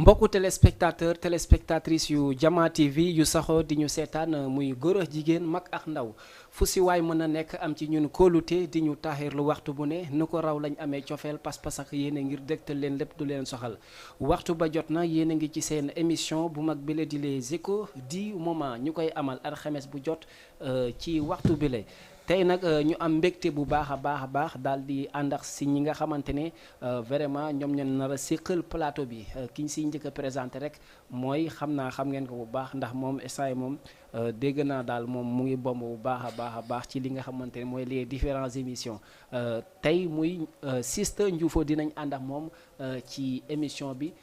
mbokku téléspectatrices yu Jama TV yu saxoo di ñu seetaan muy góor ak jigéen mag ak ndaw fu si waay mën a nekk am ci ñun kóolute di ñu taaxirlu waxtu bu ne nu ko raw lañ amee cofeel pas-pas ak yéen a ngir dégtal leen lépp du leen soxal waxtu ba jot na yéen a ngi ci seen émission bu mag bi la di Les Échos du moment ñu koy amal alxames bu jot ci waxtu bi la tey nag ñu am mbégte bu baax a baax daal di ànd ak si ñi nga xamante ne vraiment ñoom ñoo nar a séqal plateau bi ki ñu siy njëkk a présenté rek mooy xam ngeen ko bu baax ndax moom instant moom dégg naa daal moom mu ngi bomb bu baax a baax ci li nga xamante ne mooy les différentes émissions tey muy Sista Ndioufo dinañ ànd ak moom ci émission bi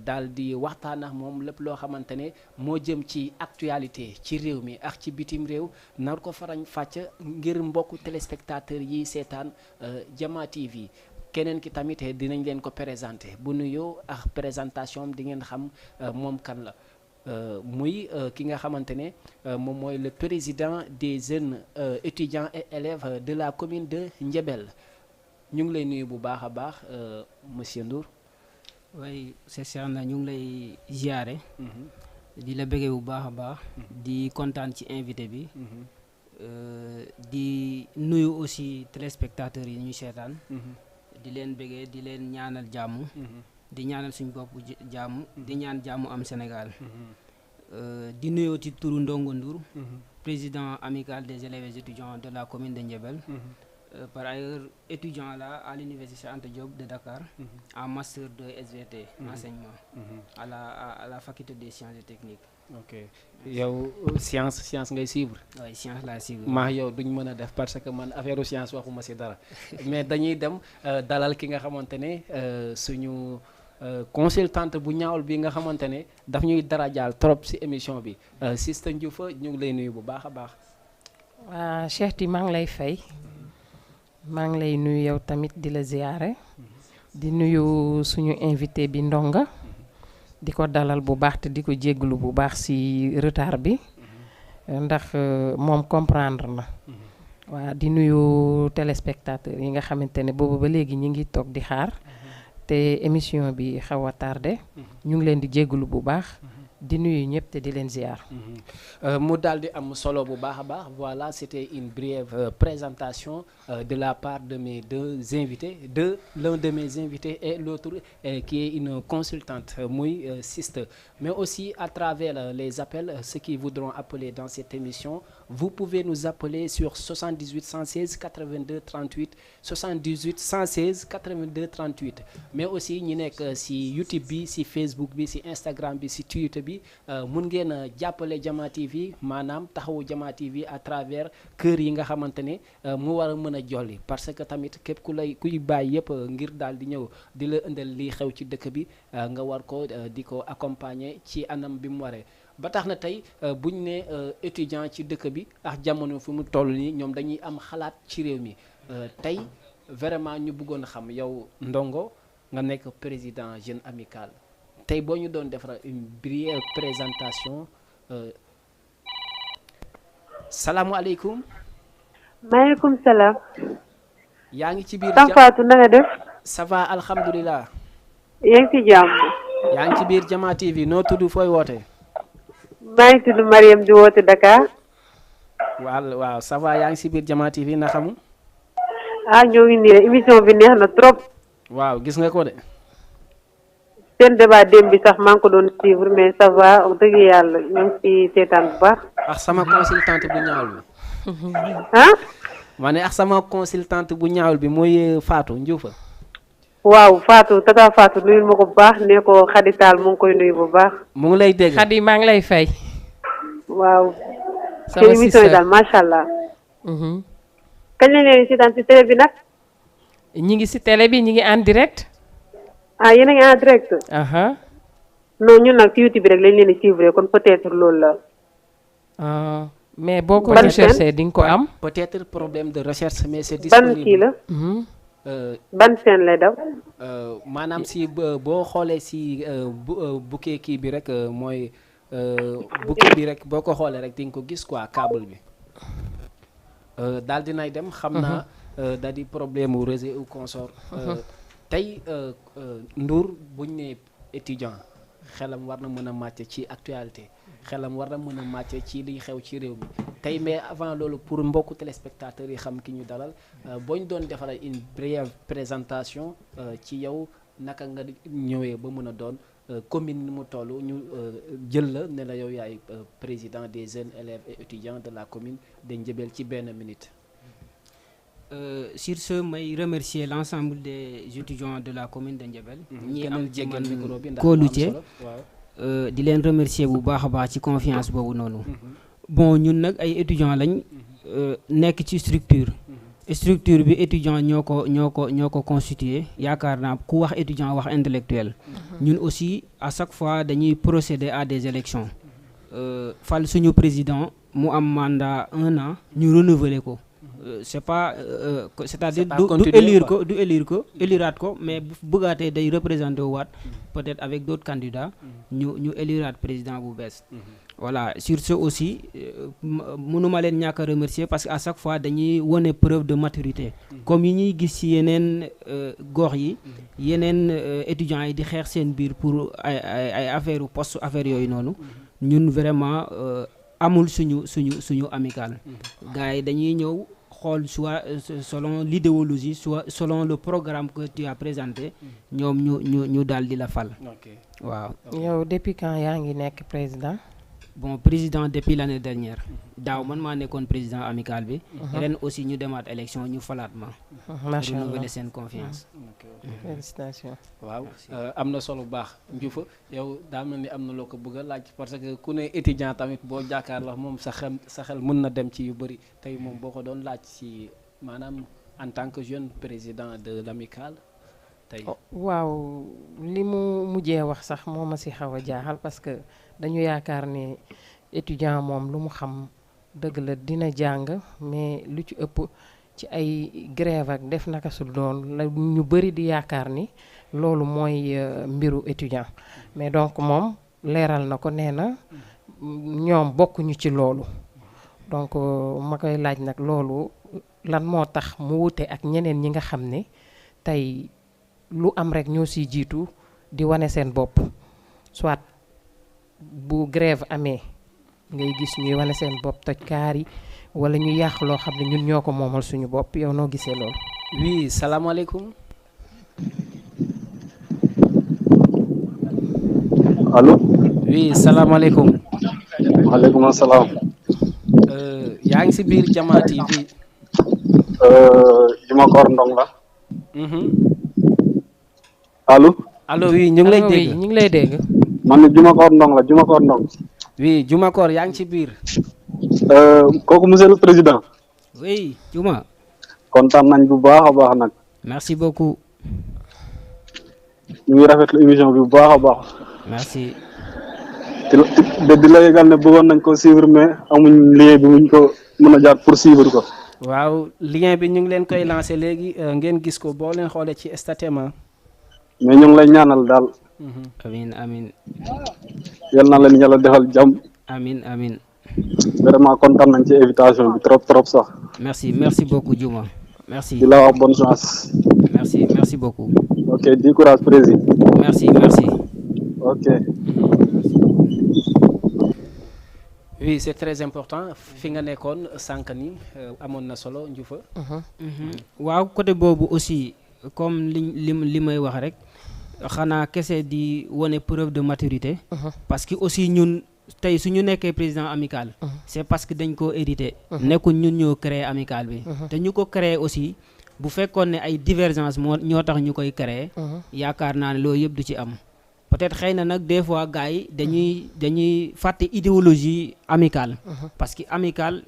daal di waxtaan ak moom lépp loo xamante ne moo jëm ci actualité ci réew mi ak ci bitim réew nar ko farañ fàcc ngir mbokku téléspectateurs yi seetaan Jama TV keneen ki tamit dinañ leen ko présenté bu nuyoo ak présentation di ngeen xam moom kan la muy ki nga xamante ne moom mooy le président des jeunes étudiants et élèves de la commune de Ndiébel ñu ngi lay nuyu bu baax a baax monsieur Ndour. waaye c'est sûr na ñu ngi lay ziare. di la bëggee bu baax a baax. di kontaan ci invité bi. di nuyu aussi téléspectateurs yi ñu seetaan. di leen bëggee di leen ñaanal jàmm. di ñaanal suñu bopp jàmm. di ñaan jàmm am Sénégal. di nuyoo ci turu Ndongo Ndour. président amical des élèves et étudiants de la commune de Ndiébel. Par ailleurs étudiant là à l'université Anta Diop de Dakar en master de SVT enseignement à la faculté des sciences et techniques. Ok yow science ngay suivre. Oui, science laa suivre. maa yow duñ mën a def parce que man affaire science waxuma ci dara mais dañuy dem dalal ki nga xamante ne suñu consultante bu ñaawul bi nga xamante ne daf ñuy darajaal trop ci émission bi Sista Ndioufo ñu ngi lay nuyu bu baax a baax. waa Cheikh Ti maa ngi lay fay. maa ngi lay nuyu yow tamit di la ziyaare di nuyu suñu invité bi Ndonga di ko dalal bu baax te di ko jégglu bu baax ci retard bi ndax moom comprendre na waa di nuyu téléspectateurs yi nga xamante ne boobu ba léegi ñi ngi toog di xaar te émission bi xaw a tardé ñu ngi leen di jégglu bu baax di nuyu ñëpp te di leen ziar. mu daal di am solo bu baax a baax voilà c'était une brève présentation de la part de mes deux invités l'un de mes invités et l'autre qui est une consultante muy Sista mais aussi à travers les appels ceux qui voudront appeler dans cette émission vous pouvez nous appeler sur 78 116 82 38 78 116 82 38 mais aussi ñi nekk ci YouTube bi ci Facebook bi ci Instagram bi ci Twitter bi mun ngeen a jàppale Jama TV maanaam taxawu Jama TV à travers kër yi nga xamante ne mu war a mën a jolli parce que tamit képp kuy bàyyi yëpp ngir daal di ñëw di la indal liy xew ci dëkk bi nga war ko di ko accompagner ci anam bi mu waree ba tax na tey buñ ne étudiant ci dëkk bi ak jamono fu mu toll nii ñoom dañuy am xalaat ci réew mi tey vraiment ñu bëggoon xam yow Ndongo nga nekk président jeune amical tey boo ñu doon defar une brève présentation salaamualeykum. maaleykum salaam. yaa ngi ci biir Fatou na nga def. ça va alhamdulilah. yaa ngi ci jàmm. yaa ngi ci biir Jama TV noo tudd fooy woote. maa ngi tudd Mariam di woote Dakar. waaw ça va yaa ngi ci biir Jama TV na xamu. ñoo ngi nii émission bi neex na trop. waaw gis nga ko de. seen débat démb bi sax maa ngi ko doon suivre mais ça va wax dëgg yàlla ñu ngi ci seetaan bu baax. ak sama consultante bu ñaawul bi. ma ne ak sama consultante bu ñaawul bi mooy Fatou Ndioufo. waaw Fatou tata Fatou nuyul ma ko bu baax ne ko Khady Tall mu ngi koy nuyu bu baax. mu ngi lay dégg. Khady maa ngi lay fay. waaw. sama émission yi daal macha allah. kañ la leen seetaan ci télé bi nag. ñi ngi ci télé bi ñi ngi en direct. yéen a ngi en direct. non ñun nag ci YouTube bi rek lañ leen di suivre kon peut-être loolu la. mais boo ko recherché di nga ko am. peut-être problème de recherche mais c'est disponible. ban kii la. ban scène lay daw. maanaam si boo xoolee si bouquet kii bi rek mooy bouquet bi rek boo ko xoolee rek di nga ko gis quoi câble bi daal dinay dem. xam naa daal di problème mu réseau ou consort. tey Ndour buñ ne étudiant xelam war na mën a màcc ci actualité xelam war na mën a màcc ci liy xew ci réew mi tey. Mais avant loolu pour mbokku téléspectateurs yi xam ki ñu dalal boo ñu doon defaral une brève présentation ci yow naka nga ñëwee ba mën a doon commune ni mu toll ñu jël la ne la yow yaay président des jeunes élèves et étudiants de la commune de Ndiébel ci benn minute. Sur ce may remercier l'ensemble des étudiants de la commune de Ndiébel ñi am ci man kóolute di leen remercier bu baax a baax ci confiance boobu noonu. Bon ñun nag ay étudiants lañ nekk ci structure bi étudiant ñoo ko constitué yaakaar naa ku wax étudiant wax intellectuel. Ñun aussi à chaque fois dañuy procéder à des élections fal suñu président mu am mandat 1 an ñu renouveler ko. C'est pas c'est-à-dire du éliraat ko mais bu bëggaatee day représenter waat peut-être avec d'autres candidats ñu éliraat président bu bees. Voilà sur ce aussi mënuma leen ñàkk a remercier parce que à chaque fois dañuy wone preuve de maturité comme yi ñuy gis ci yeneen gox yi yeneen étudiants yi di xeex seen biir pour ay affaire poste affaire yooyu noonu ñun vraiment amul suñu amical gars yi dañuy ñëw xool soit selon l'idéologie soit selon le programme que tu as présenté ñoom ñu daal di la fal. Waaw. Yow depuis quand yaa ngi nekk président? Bon président depuis l'année dernière daaw man maa nekkoon président amical bi. Ren aussi ñu demaat élection ñu falaat ma. Macha Allah renouveler seen confiance. Félicitations. Waaw am na solo bu baax Ndioufa yow daa mel ni am na loo ko bëgg a laaj parce que ku ne étudiant tamit boo jàkkaarloo moom sa xel mën na dem ci yu bëri tey moom boo ko doon laaj ci maanaam en tant que jeune président de l'amicale tey. Waaw li mu mujjee wax sax moo ma si xaw a jaaxal parce que dañu yaakaar ne étudiant moom lu mu xam dëgg la dina jàng mais lu ci ëpp ci ay grève ak def naka sul doon la ñu bëri di yaakaar ni loolu mooy mbiru étudiant mais donc moom leeral na ko nee na ñoom bokkuñu ci loolu donc ma koy laaj nag loolu lan moo tax mu wute ak ñeneen ñi nga xam ne tey lu am rek ñoo siy jiitu di wane seen bopp soit bu grève amee ngay gis ñuy wane seen bopp toj kaar yi wala ñu yàq loo xam ne ñun ñoo ko moomal suñu bopp yow noo gisee loolu. Oui salaamaaleykum. allo. Oui salaamaaleykum. waaleykum salaam. yaa ngi si biir Jama TV. Jumakor Ndong la. allo. allo oui ñu ngi lay dégg ñu ngi lay dégg. man ni Jumakor Ndong la Jumakor Ndong. Oui Jumakor yaa ngi ci biir. kooku monsieur le président. Oui Juma. kontaan nañ bu baax a baax nag. Merci beaucoup. ñu ngi rafetlu émission bi bu baax a baax. Merci. di la yëgal ne bëggoon nañ ko suivre mais amuñ lien bi muñ ko mën a jaar pour suivre ko. waaw lien bi ñu ngi leen koy lancé léegi ngeen gis ko boo leen xoolee ci statement. mais ñu ngi lay ñaanal daal. Amin. yal na leen yàlla defal jàmm. Amin. vraiment kontaan nañ ci invitation bi trop sax. Merci beaucoup Juma. Merci. di la wax bonne chance. Merci beaucoup. Ok, du courage président. Merci. Ok. Oui, c'est très important fi nga nekkoon sànq ni amoon na solo Ndioufa. Waaw côté boobu aussi comme li may wax rek xanaa kese di wone preuve de maturité. Parce que aussi ñun tey su ñu nekkee président amical. C'est parce que dañ koo hérité. nekkul ñun ñoo créé amical bi. te ñu ko créé aussi bu fekkoon ne ay divergence ñoo tax ñu koy créé. yaakaar naa ne loolu yëpp du ci am. Peut-être xëy na nag des fois gars yi dañuy fàtte idéologie amicale. Parce que amicale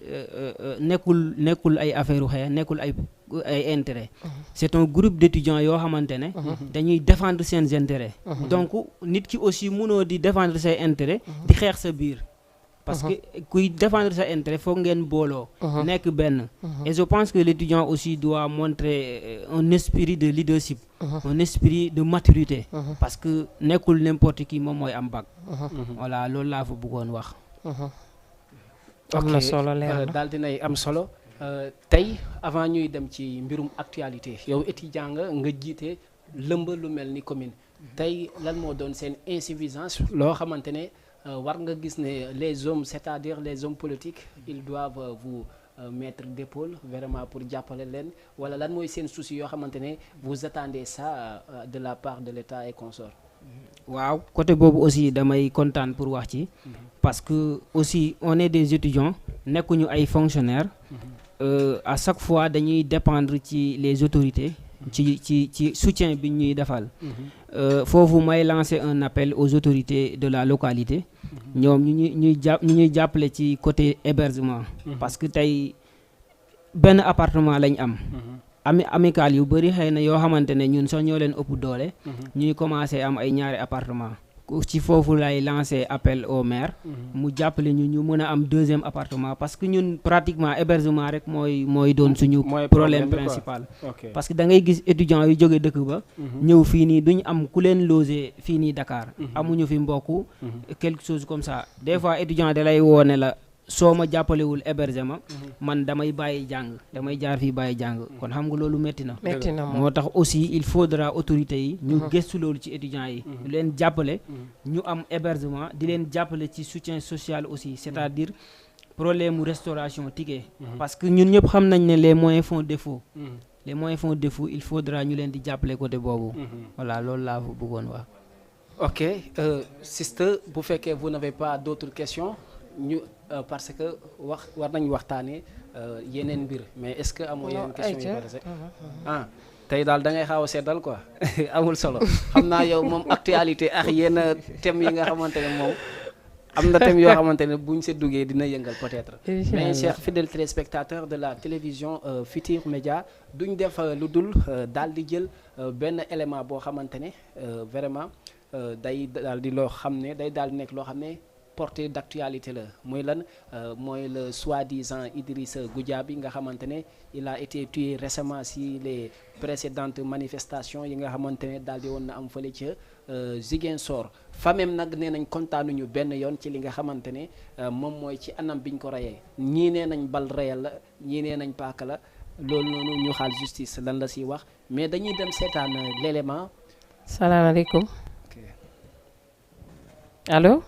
nekkul ay affaire xëy nekkul ay intérêt. C'est un groupe d'étudiants yoo xamante ne. dañuy défendre seen intérêt. Donc nit ki aussi mënoo di défendre say intérêt. di xeex sa biir. Parce que kuy défendre sa intérêt foog ngeen booloo. nekk benn. Et je pense que l'étudiant aussi doit montrer un esprit de leadership. Un esprit de maturité. Parce que nekkul n'importe qui moom mooy am bac. Voilà loolu laa fa bëggoon wax. am na solo leer na daal dinay am solo tey avant ñuy dem ci mbirum actualité yow étudiant nga jiite lëmb lu mel ni commune tey lan moo doon seen insuffisance loo xamante ne war nga gis ne les hommes c'est-à-dire les hommes politiques ils doivent vous mettre d'épaule vraiment pour jàppale leen wala lan mooy seen souci yoo xamante ne vous attendez ça de la part de l'État et consorts. waaw côté boobu aussi damay kontaan pour wax ci parce que aussi on est des étudiants nekkuñu ay fonctionnaires à chaque fois dañuy dépendre ci les autorités ci soutien bi ñuy defal foofu may lancer un appel aux autorités de la localité ñoom ñu ñuy jàppale ci côté hébergement parce que tey benn appartement lañ am amical yu bëri xëy na yoo xamante ne ñun sax ñoo leen ëpp doole ñuy commencé am ay ñaari appartement ci foofu lay lancer appel au maire mu jàppale ñu mën a am deuxième appartement parce que ñun pratiquement hébergement rek mooy doon suñu problème principal parce que da ngay gis étudiants yu jóge dëkk ba ñëw fii nii duñ am ku leen loger fii nii Dakar amuñu fi mbokk quelque chose comme ça des fois étudiant da lay woone la soo ma jàppalewul hébergement man damay bàyyi jàng damay jaar fii bàyyi jàng kon xam nga loolu métti na moo tax aussi il faudra autorités yi ñu gëstu loolu ci étudiants yi ñu leen jàppale ñu am hébergement di leen jàppale ci soutien social aussi c'est-à-dire problème mu restauration ticket parce que ñun ñëpp xam nañ ne les moyens font défaut il faudra ñu leen di jàppale côté boobu voilà loolu laa fa bëggoon wax. ok sister bu fekkee vous n'avez pas d'autres questions ñu parce que war nañu waxtaanee yeneen mbir mais est-ce que amoo yeneen question yu bari tey daal da ngay xaw a seddal quoi amul solo xam naa yow moom actualité ak yenn thèmes yi nga xamante ne moom am na thèmes yoo xamante ne buñ se duggee dina yëngal peut-être mais chers fidèles téléspectateurs de la télévision Futurs Médias duñ def lu dul daal di jël benn élément boo xamante ne vraiment day daal di loo xam ne day daal di nekk loo xam ne portée d'actualité la mooy lan mooy le soi-disant Idrissa Goudiaby nga xamante ne il a été tué récemment si les précédentes manifestations yi nga xamante ne daal di woon na am fële ca Ziguinchor famem nag nee nañ kontaanuñu benn yoon ci li nga xamante ne moom mooy ci anam biñ ko reyee ñii nee nañ bal réel la ñii nee nañ paaka la loolu noonu ñu xaal justice lan la siy wax mais dañuy dem seetaan l'élément. salaamaaleykum allo.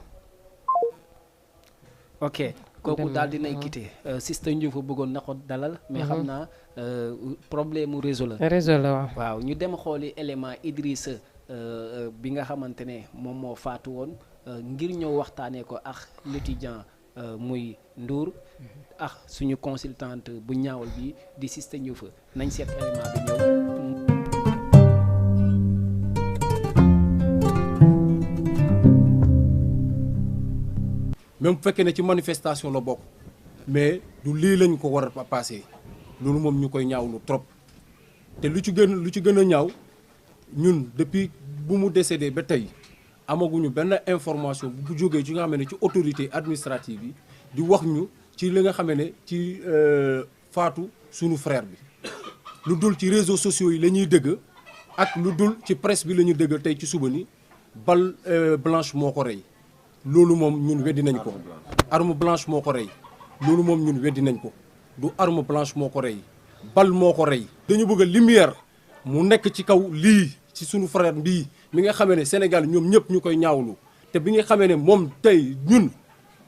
ok kooku daal dinay quitté Sister Ndiouf bëggoon na ko dalal mais xam naa problème mu réseau la waaw ñu dem xooli élément Idrissa bi nga xamante ne moom moo faatu woon ngir ñëw waxtaanee ko ak l'étudiant muy Ndour ak suñu consultante bu ñaawal bi di Sister Ndiouf nañ seet élément bi ñëw. même bu fekkee ne ci manifestation la bokk mais du lii lañ ko war a passé loolu moom ñu koy ñaawlu trop te lu ci gën a ñaaw ñun depuis bu mu décédé ba tey amaguñu benn information bu jógee ci nga xam ne ci autorité administrative yi di wax ñu ci li nga xam ne ci faatu sunu frère bi lu dul ci réseaux sociaux yi la ñuy dëgg ak lu dul ci presse bi la ñuy dëgg tey ci suba ni balle blanche moo ko rey. loolu moom ñun weddi nañ ko arme blanche moo ko rey loolu moom ñun weddi nañ ko du arme blanche moo ko rey bal moo ko rey dañu bëgg a lumière mu nekk ci kaw lii ci sunu frère bii mi nga xamee ne Sénégal ñoom ñëpp ñu koy ñaawlu te bi nga xamee ne moom tey ñun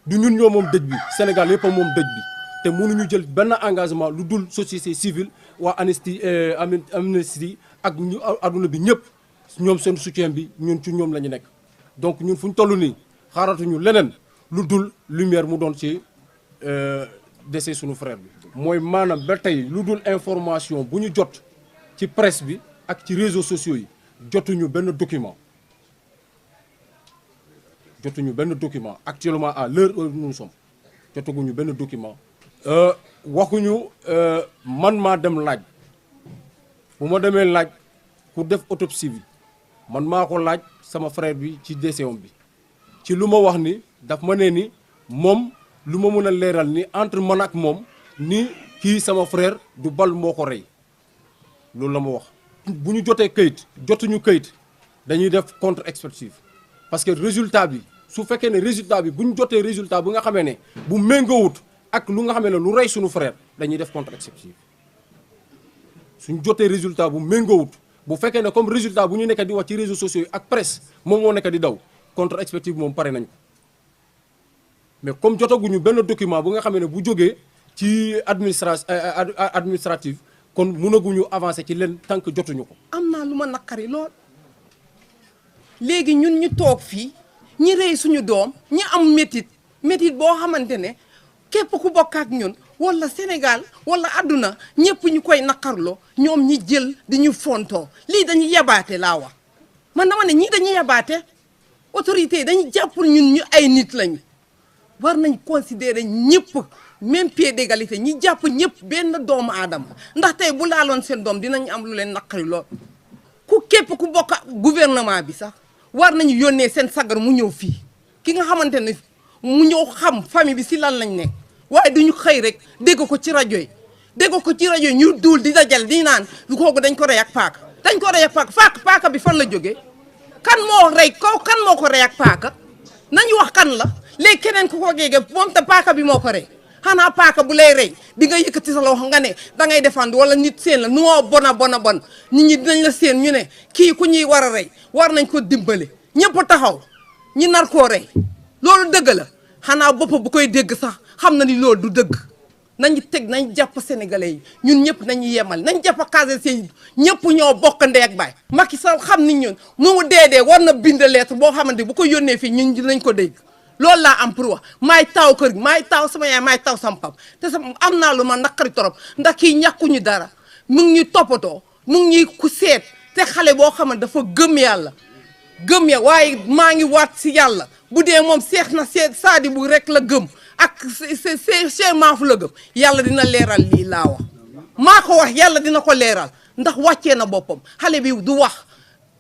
du ñun ñoo moom dëj bi Sénégal yëpp a moom dëj bi te mënuñu jël benn engagement lu dul société civile waa Amnesty ak ñu adduna bi ñëpp ñoom seen soutien bi ñun ci ñoom la ñu nekk donc ñun fu ñu toll nii xaaratuñu leneen lu dul lumière mu doon ci décès sunu frère bi. mooy maanaam ba tey lu dul information bu ñu jot ci presse bi ak ci réseaux sociaux yi jotuñu benn document actuellement à l'heure où nous sommes jotaguñu benn document. waxuñu man maa dem laaj bu ma demee laaj pour def autopsie bi man maa ko laaj sama frère bi ci décès bi. ci lu ma wax ni daf ma ne ni moom lu ma mën a leeral ni entre man ak moom ni kii sama frère du bal moo ko rey loolu la ma wax. bu ñu jotee kayit jotuñu kayit dañuy def contre expertise parce que résultat bi su fekkee ne résultat bi bu ñu jotee résultat bu nga xamee ne bu méngoowut ak lu nga xamee ne lu rey suñu frère dañuy def contre expertise suñ jotee résultat bu méngoowut bu fekkee ne comme résultat bu ñu nekk di wax ci réseaux sociaux yi ak presse moom moo nekk di daw contre expertise moom pare nañ ko mais comme jotaguñu benn document bu nga xam ne bu jógee ci administrative kon mënaguñu avancer ci leen tant que jotuñu ko. am naa lu ma naqari lool léegi ñun ñu toog fii ñi rey suñu doom ñi am métit boo xamante ne képp ku bokk ak ñun wala Sénégal wala àdduna ñëpp ñu koy naqarloo ñoom ñi jël di ñu fontoo lii dañuy yabaate laa wax man dama ne ñii dañuy yabaate autorité yi dañuy jàpp ñun ñu ay nit lañu war nañ considérer ñëpp même pied d'égalité ñi jàpp ñëpp benn doomu aadama ndax tey bu laaloon seen doom dinañ am lu leen naqari lool ku képp ku bokk gouvernement bi sax war nañu yónnee seen sagar mu ñëw fii ki nga xamante ne mu ñëw xam famille bi si lan lañ nekk waaye duñu xëy rek dégg ko ci rajo yi ñu duul di dajal di naan kooku dañ ko rey ak paaka dañ ko rey ak paaka bi fan la jógee kan moo rey kan moo ko rey ak paaka nañu wax kan la léegi keneen ku ko géege moom te paaka bi moo ko rey xanaa paaka bu lay rey di nga yëkkati sa loxo nga ne da ngay défendre wala nit seen la noo bon nit ñi dinañ la seen ñu ne kii ku ñuy war a rey war nañ ko dimbale ñëpp taxaw ñi nar koo rey loolu dëgg la xanaa bopp bu koy dégg sax xam na ni loolu du dëgg nañ jàpp sénégalais yi ñun ñëpp nañu yemal nañ jàpp case seen ñëpp ñoo bokk ndey ak baay Macky Sall xam ni ñun nu mu dee war na bind lettre boo xamante bu ko yónnee fii ñun dinañ ko dégg loolu laa am pour wax maay taw kër gi maay taw sama yaay maay taw sama pap te sama am naa lu ma naqari torop ndax kii ñàkkuñu dara mu ngi ñuy toppatoo mu ngi ñuy ku seet te xale boo xamante dafa gëm yàlla waaye maa ngi waat si yàlla bu dee moom seex na seet saadi bu rek la gëm ak Cheikh Mahfou la gëm yàlla dina leeral lii laa wax maa ko wax yàlla dina ko leeral ndax wàccee na boppam xale bi du wax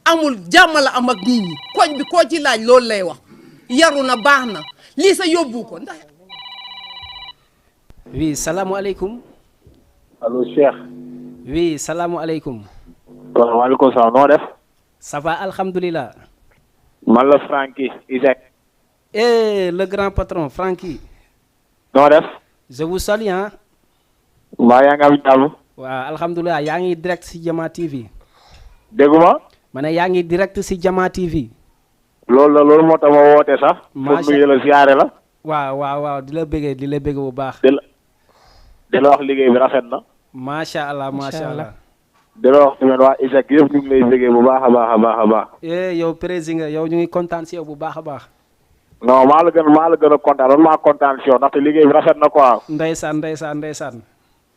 amul jàmm la am ak nit ñi koñ bi koo ci laaj loolu lay wax yaru na baax na lii sa yóbbu ko ndax. oui salaamualeykum. allo Cheikh. oui salaamualeykum. waaw waaleykum salaam noo def. ça va alhamdulilah. man la Franky Isaac. le grand patron Franky. noo def. je vous salue ah. mbaa yaa ngi am jàmm. waaw alhamdulilah yaa ngi direct si Jama TV. dégguma. ma ne yaa ngi direct si Jama TV. loolu moo tax ma woote sax. macha pour nuyu la ziare la. waaw di la bëggee bu baax. di la wax liggéey bi rafet na. macha allah. di la wax tamit waa Isaac yëpp ñu ngi lay bëggee bu baax a baax. yow président yow ñu ngi kontaan si yow bu baax a baax. non maa la gën a kontaan man maa kontaan si yow ndaxte liggéey bi rafet na quoi. ndeysaan.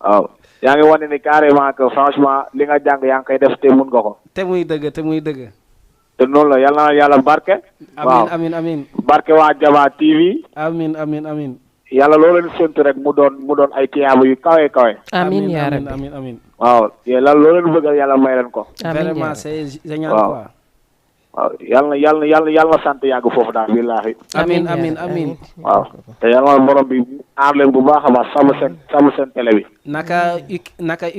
waaw yaa ngi wane ni carrément que franchement li nga jàng yaa ngi koy def te mun nga ko. te muy dëgg. te noonu la yàlla na yàlla barke. amiin barke waa Jama TV. amiin. yàlla loo leen séntu rek mu doon ay tiyaaba yu kawe. amiin yaa rabbi amiin. waaw yàlla loo leen bëgg yàlla may leen ko. vraiment c'est génial quoi. waaw yàlla na sant yàgg foofu daal billaahi. amiin. waaw te yàlla na borom bi aar leen bu baax a baax sàmm seen télé bi. naka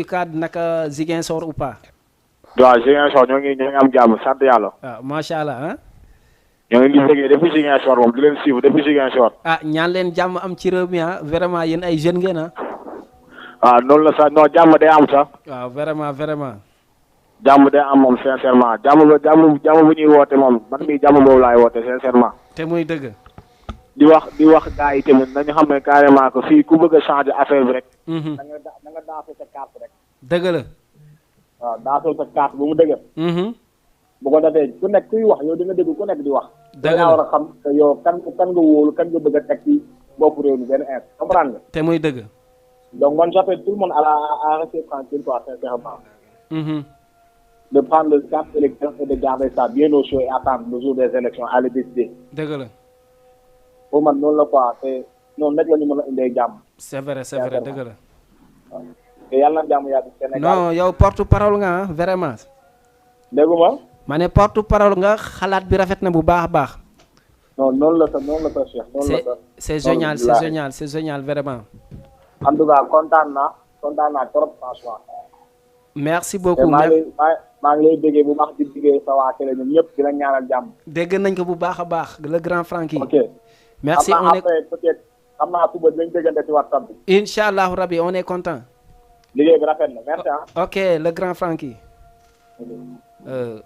UCAD naka Ziguinchor ou pas. waaw Ziguinchor ñoo ngi am jàmm sant yàlla. waaw macha allah ah. ñoo ngi déggee depuis Ziguinchor moom di leen suivre depuis Ziguinchor. ñaan leen jàmm am ci réew mi vraiment yéen ay jeunes ngeen ah. waaw noonu la sax non jàmm day am sax. waaw vraiment. jàmm day am moom sincèrement jàmm bu ñuy woote moom man mii jàmm boobu laay woote sincèrement. te muy dëgg. di wax gars yi tamit nañu xam ne carrément que fii ku bëgg a changer affaire bi rek. da nga daasoo sa carte rek. dëgg la. waaw daasoo sa carte bu mu dëgër. bu ko defee ku nekk kuy wax yow di nga dégg ku nekk di wax. dëgg la nga war a xam que yow kan nga wóolu kan nga bëgg a teg ci bopp réew mi benn instant comprendre nga. te muy dëgg. donc man j'appelle tout le monde à rester tranquille quoi sincèrement. De prendre le cap électeur et de garder ça bien au chaud et attendre le jour des élections à le décider. dëgg la. pour man noonu la quoi te noonu rek la ñu mën a indee jàmm. c'est vrai dëgg la. waaw te yàlla na jàmm yàgg Sénégal. non yow porte parole nga vraiment. dégguma. ma ne porte parole nga xalaat bi rafet na bu baax a baax. non noonu la sa Cheikh. c'est génial vraiment. en tout cas kontaan naa trop franchement. merci beaucoup. maa ngi lay déggee bu baax di déggee sa waa télé ñun ñëpp di la ñaanal jàmm. dégg nañ ko bu baax a baax le grand Franky. ok merci on est après peut-être xam naa suba dinañ déggante ci WhatsApp bi. incha allahu rabi on est content. liggéey bi rafet na merci. ok le grand Franky.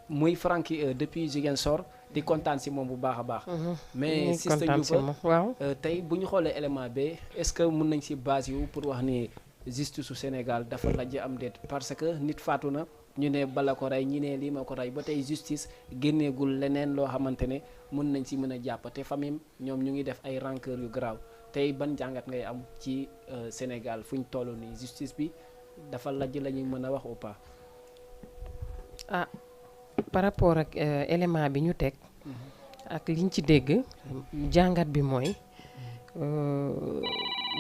muy Franky depuis Ziguinchor di kontaan si moom bu baax a baax. mais Sister Ndioufa waaw tey bu ñu xoolee élément bi est-ce que mën nañ si base yu pour wax ni justice su Sénégal dafa lajj am déet parce que nit faatu na ñu ne bala ko rey ñi ne lii ma ko rey ba tey justice génneegul leneen loo xamante ne mën nañ si mën a jàpp te famille ñoom ñu ngi def ay rancœur yu garaaw tey ban jàngat ngay am ci Sénégal fu ñu toll nii justice bi dafa lajj la ñuy mën a wax ou pas. ah par rapport ak élément bi ñu teg ak liñ ci dégg jàngat bi mooy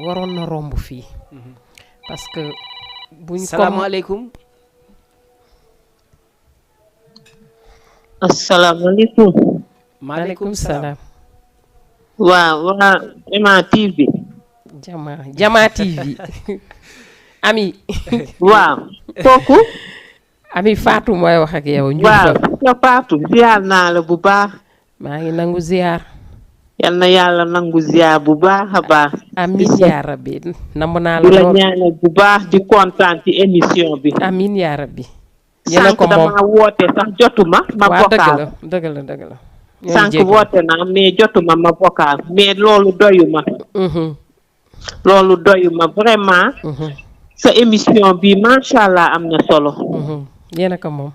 waroon na romb fii parce que buñ salaamaaleykum asalaamaaleykum maaleykum salaam waa Jama TV Jama TV ami waaw kooku ami Fatou mooy wax ak yow. waaw nga Fatou ziar naa la bu baax. maa ngi nangu ziar. yal na yàlla nangu ziar bu baax a baax. amiin yaa rabbi namm naa la di la ñaanal bu baax di kontaan ci émission bi. amiin yaa rabbi. yéen a ko sànq moom damaa woote sax jotuma. ma vocal dëgg la. sànq woote naa mais jotuma ma vocal mais loolu doyuma. loolu doyuma vraiment. sa émission bi macha allah am na solo. yéen a ko moom.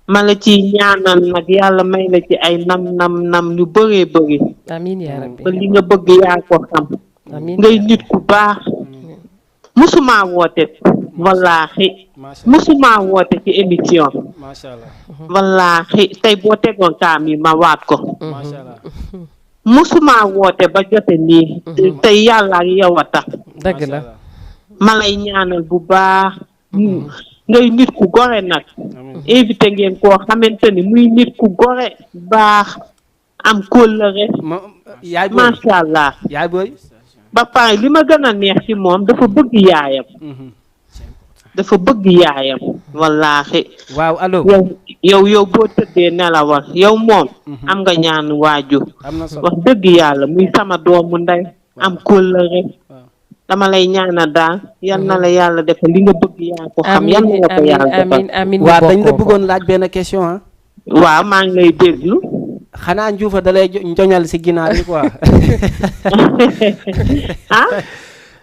ma la ci ñaanal nag yàlla may la ci ay nam yu bëree bëri. amiin yaa rabbi ba li nga bëgg yaa ko xam. amiin ngay nit ku baax. musuma woote. wallaahi. musuma woote ci émission. macha allah. wallaahi tey boo tegoon kaam yi ma waat ko. macha allah. musuma woote ba jote nii. tey yàlla ak yow a tax. dëgg la. ma lay ñaanal bu baax. ngay nit ku gore nag. invité ngeen koo xamante ni muy nit ku gore baax am kóllëre. yaay booy macha allah. yaay booy. ba pare li ma gën a neex ci moom dafa bëgg yaayam. dafa bëgg yaayam. wallaahi. waaw allo. yow boo tëddee nelawal yow moom. am nga ñaan waajur. am na solo wax dëgg yàlla muy sama doomu ndey. am kóllëre. dama lay ñaanal daal yal na la yàlla defal li nga bëgg yaa ko xam. yal na la ko yàlla defal amiin waaw dañ la bëggoon laaj benn question ah. waaw maa ngi lay déglu. xanaa Ndioufa da lay njoñal si ginaar yi quoi. ah.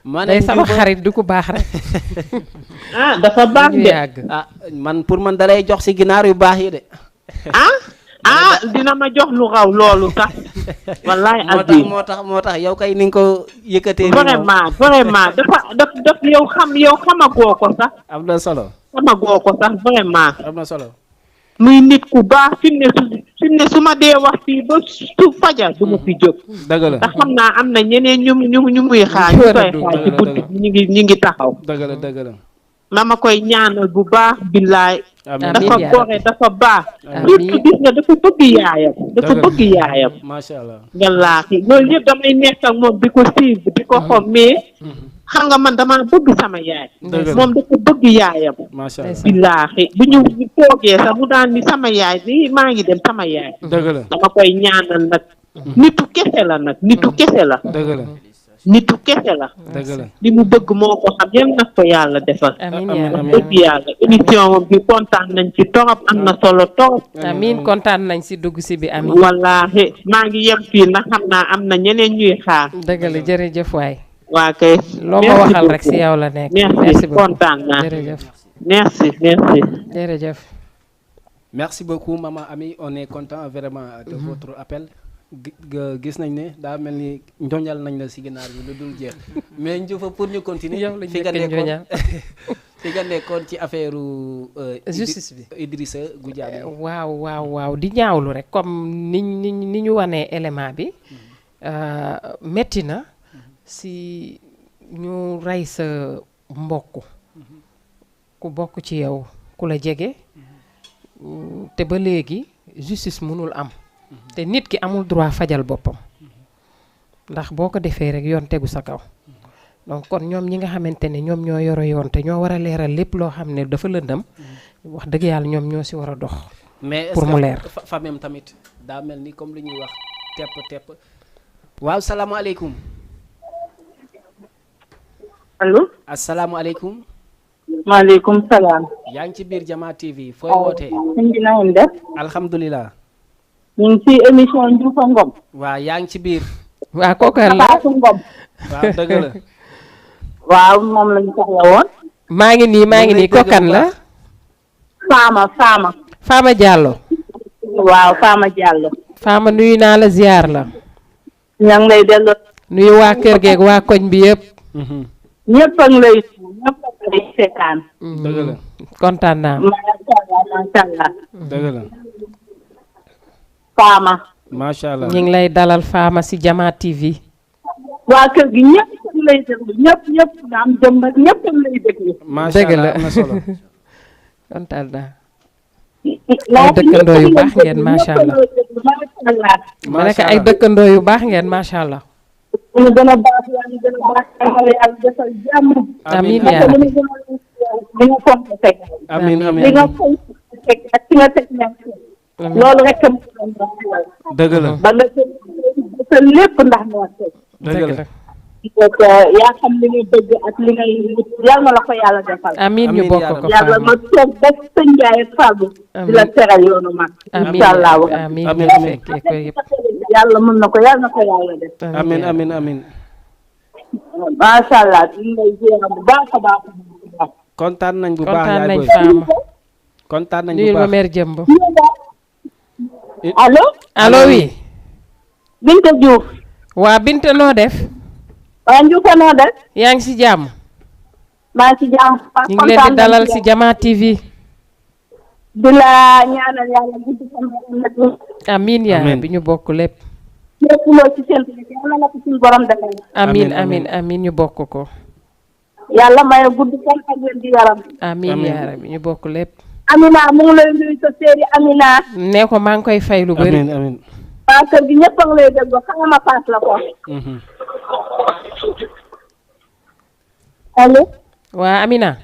man day sama xarit du ko baax rek. ah dafa baax de. ah man pour man da lay jox si ginaar yu baax yi de. ah dina ma jox lu raw loolu sax. wallaay Aziz moo tax yow kay ni nga ko yëkkatee. vraiment dafa yow xamagoo ko sax. am na solo. xamagoo ko sax vraiment. am na solo. muy nit ku baax fi ne su ma dee wax fii ba su fajar du ma fi jóg. dëgg la ndax xam naa am na ñeneen ñu muy xaar ñu koy xaar ci bunt bi ñu ngi taxaw. dëgg la. ma koy ñaanal bu baax billaay. dafa gore dafa baax. surtout gis nga dafa bëgg yaayam. dafa bëgg yaayam. macha allah. wallaahi loolu yëpp damay nekk ak moom di ko suivre di ko xool mais. xam nga man damaa bëgg sama yaay. moom dafa bëgg yaayam. macha allah billaahi bu ñu toogee sax mu daan ni sama yaay bi maa ngi dem sama yaay. dëgg la dama koy ñaanal nag. nitu kese la nag nitu kese la. dëgg la. nitu kese la. dëgg la. li mu bëgg moo ko xam yal na ko yàlla defal. amiin dëgg yàlla émission moom bi kontaan nañ ci torop am na solo torop. amiin kontaan nañ si dugg si bi amiin. wallaahi maa ngi yem fii ndax xam naa am na ñeneen ñuy xaar. dëgg la jërëjëf waay. waa kay. loo ma waxal rek si yow la nekk. merci kontaan naa. jërëjëf. merci. jërëjëf. merci beaucoup maman Ami on est content vraiment de votre appel. gis nañ ne daa mel ni njoñal nañ la si ginaar bi lu dul jeex mais Ndioufa pour ñu continuer fi nga nekkoon ci affaire justice bi Idrissa Goudiaby. waaw di ñaawlu rek comme ni ñu wanee élément bi metti na si ñu rey sa mbokk ku bokk ci yow ku la jege te ba léegi justice mënul am. te nit ki amul droit fajal boppam ndax boo ko defee rek yoon tegu sa kaw donc kon ñoom ñi nga xamante ne ñoom ñoo yore yoon te ñoo war a leeral lépp loo xam ne dafa lëndëm wax dëgg yàlla ñoom ñoo si war a dox. pour mu leer mais famem tamit daa mel ni comme li ñuy wax tepp. waaw salaamaaleykum. allo. asalaamualeykum. maaleykum salaam. yaa ngi ci biir Jama TV fooy wootee. sëñ bi na ngeen def. alhamdulilah. ñu ngi ci émission Ndioufa Ngom. waa yaa ngi ci biir. waa kooku la Fatou Ngom. waaw dëgg la. waaw moom lañu soxla woon. maa ngi nii kokan la. Fama Diallo. waaw Fama Diallo. Fama nuyu naa la ziar la. ña ngi lay delloo. nuyu waa kër geeg waa koñ bi yëpp. ñëpp a ngi lay seetaan. dëgg la. kontaan naa. macha allah. dëgg la. Fama. macha allah ñu ngi lay dalal Fama si Jama TV. waa kër gi ñëpp a ngi lay déglu ñëpp nga am jëmm ak ñëpp a ngi lay déglu. macha allah am na solo. kontaan naa. ay dëkkandoo yu baax ngeen macha allah. ma nekk ay dëkkandoo yu baax ngeen macha allah. ñu gën a baax yàlla gën a baax yàlla defal jàmm. amiin yaa rabbi. li nga fonk teg. amiin amiin li nga fonk teg ak fi nga teg nekk. loolu rek am dëgg la. ba nga defal lépp ndax moo teg. dëgg la. donc yaa xam li nga bëgg ak li ngay wut yàlla na la ko yàlla defal. amiin ñu bokk ko yàlla ma toog ba sëñ Ndiaye ak Fallou. di la teral yoonu mag. incha allah amiin fekkee ko yëpp. yàlla mën na ko yàlla na ko yàlla def. amiin amiin amiin. macha allah ñu ngi lay jéem bu baax a baax. kontaan nañ bu baax kontaan nañ yaay Fama. kontaan nañ bu nuyul ma baax. mère Jëmb. allo. allo oui. Binta Diouf. waa Binta noo def. waa Ndioufa noo def. yaa ngi si jàmm. maa ngi si jàmm. ñu ngi leen di dalal si Jama TV. di la ñaanal yàlla gudd fan. amiin yaa rabbi ñu bokk lépp. lépp loo ci séntu yàlla na ko suñu borom defal. amiin ñu bokk ko. yàlla may gudd fan ak wér di yaram. amiin yaa rabbi ñu bokk lépp. Amina mu ngi lay nuyu sa séeri Amina. nee ko maa ngi koy fay lu bëri. amiin. waa kër gi ñëpp a ngi lay déglu xam nga ma paas la ko. allo. waa Amina.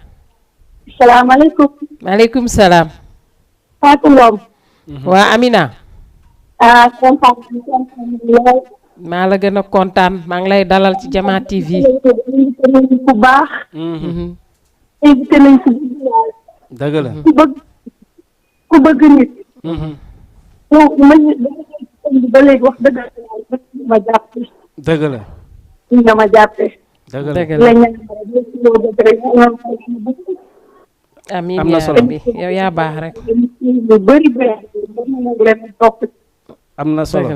salaamaaleykum. maaleykum salaam. Fatou Ngom. waa Amina. kontaan lool. maa la gën a kontaan maa ngi lay dalal ci Jama TV. invité nañ ku baax. invité nañ ku dëgg la. ku bëgg nit. donc ba léegi wax dëgg ma jàppe. dëgg la. nga ma jàppe. dëgg la. amiin am na solo bi yow yaa baax rek. lu bëri am na solo.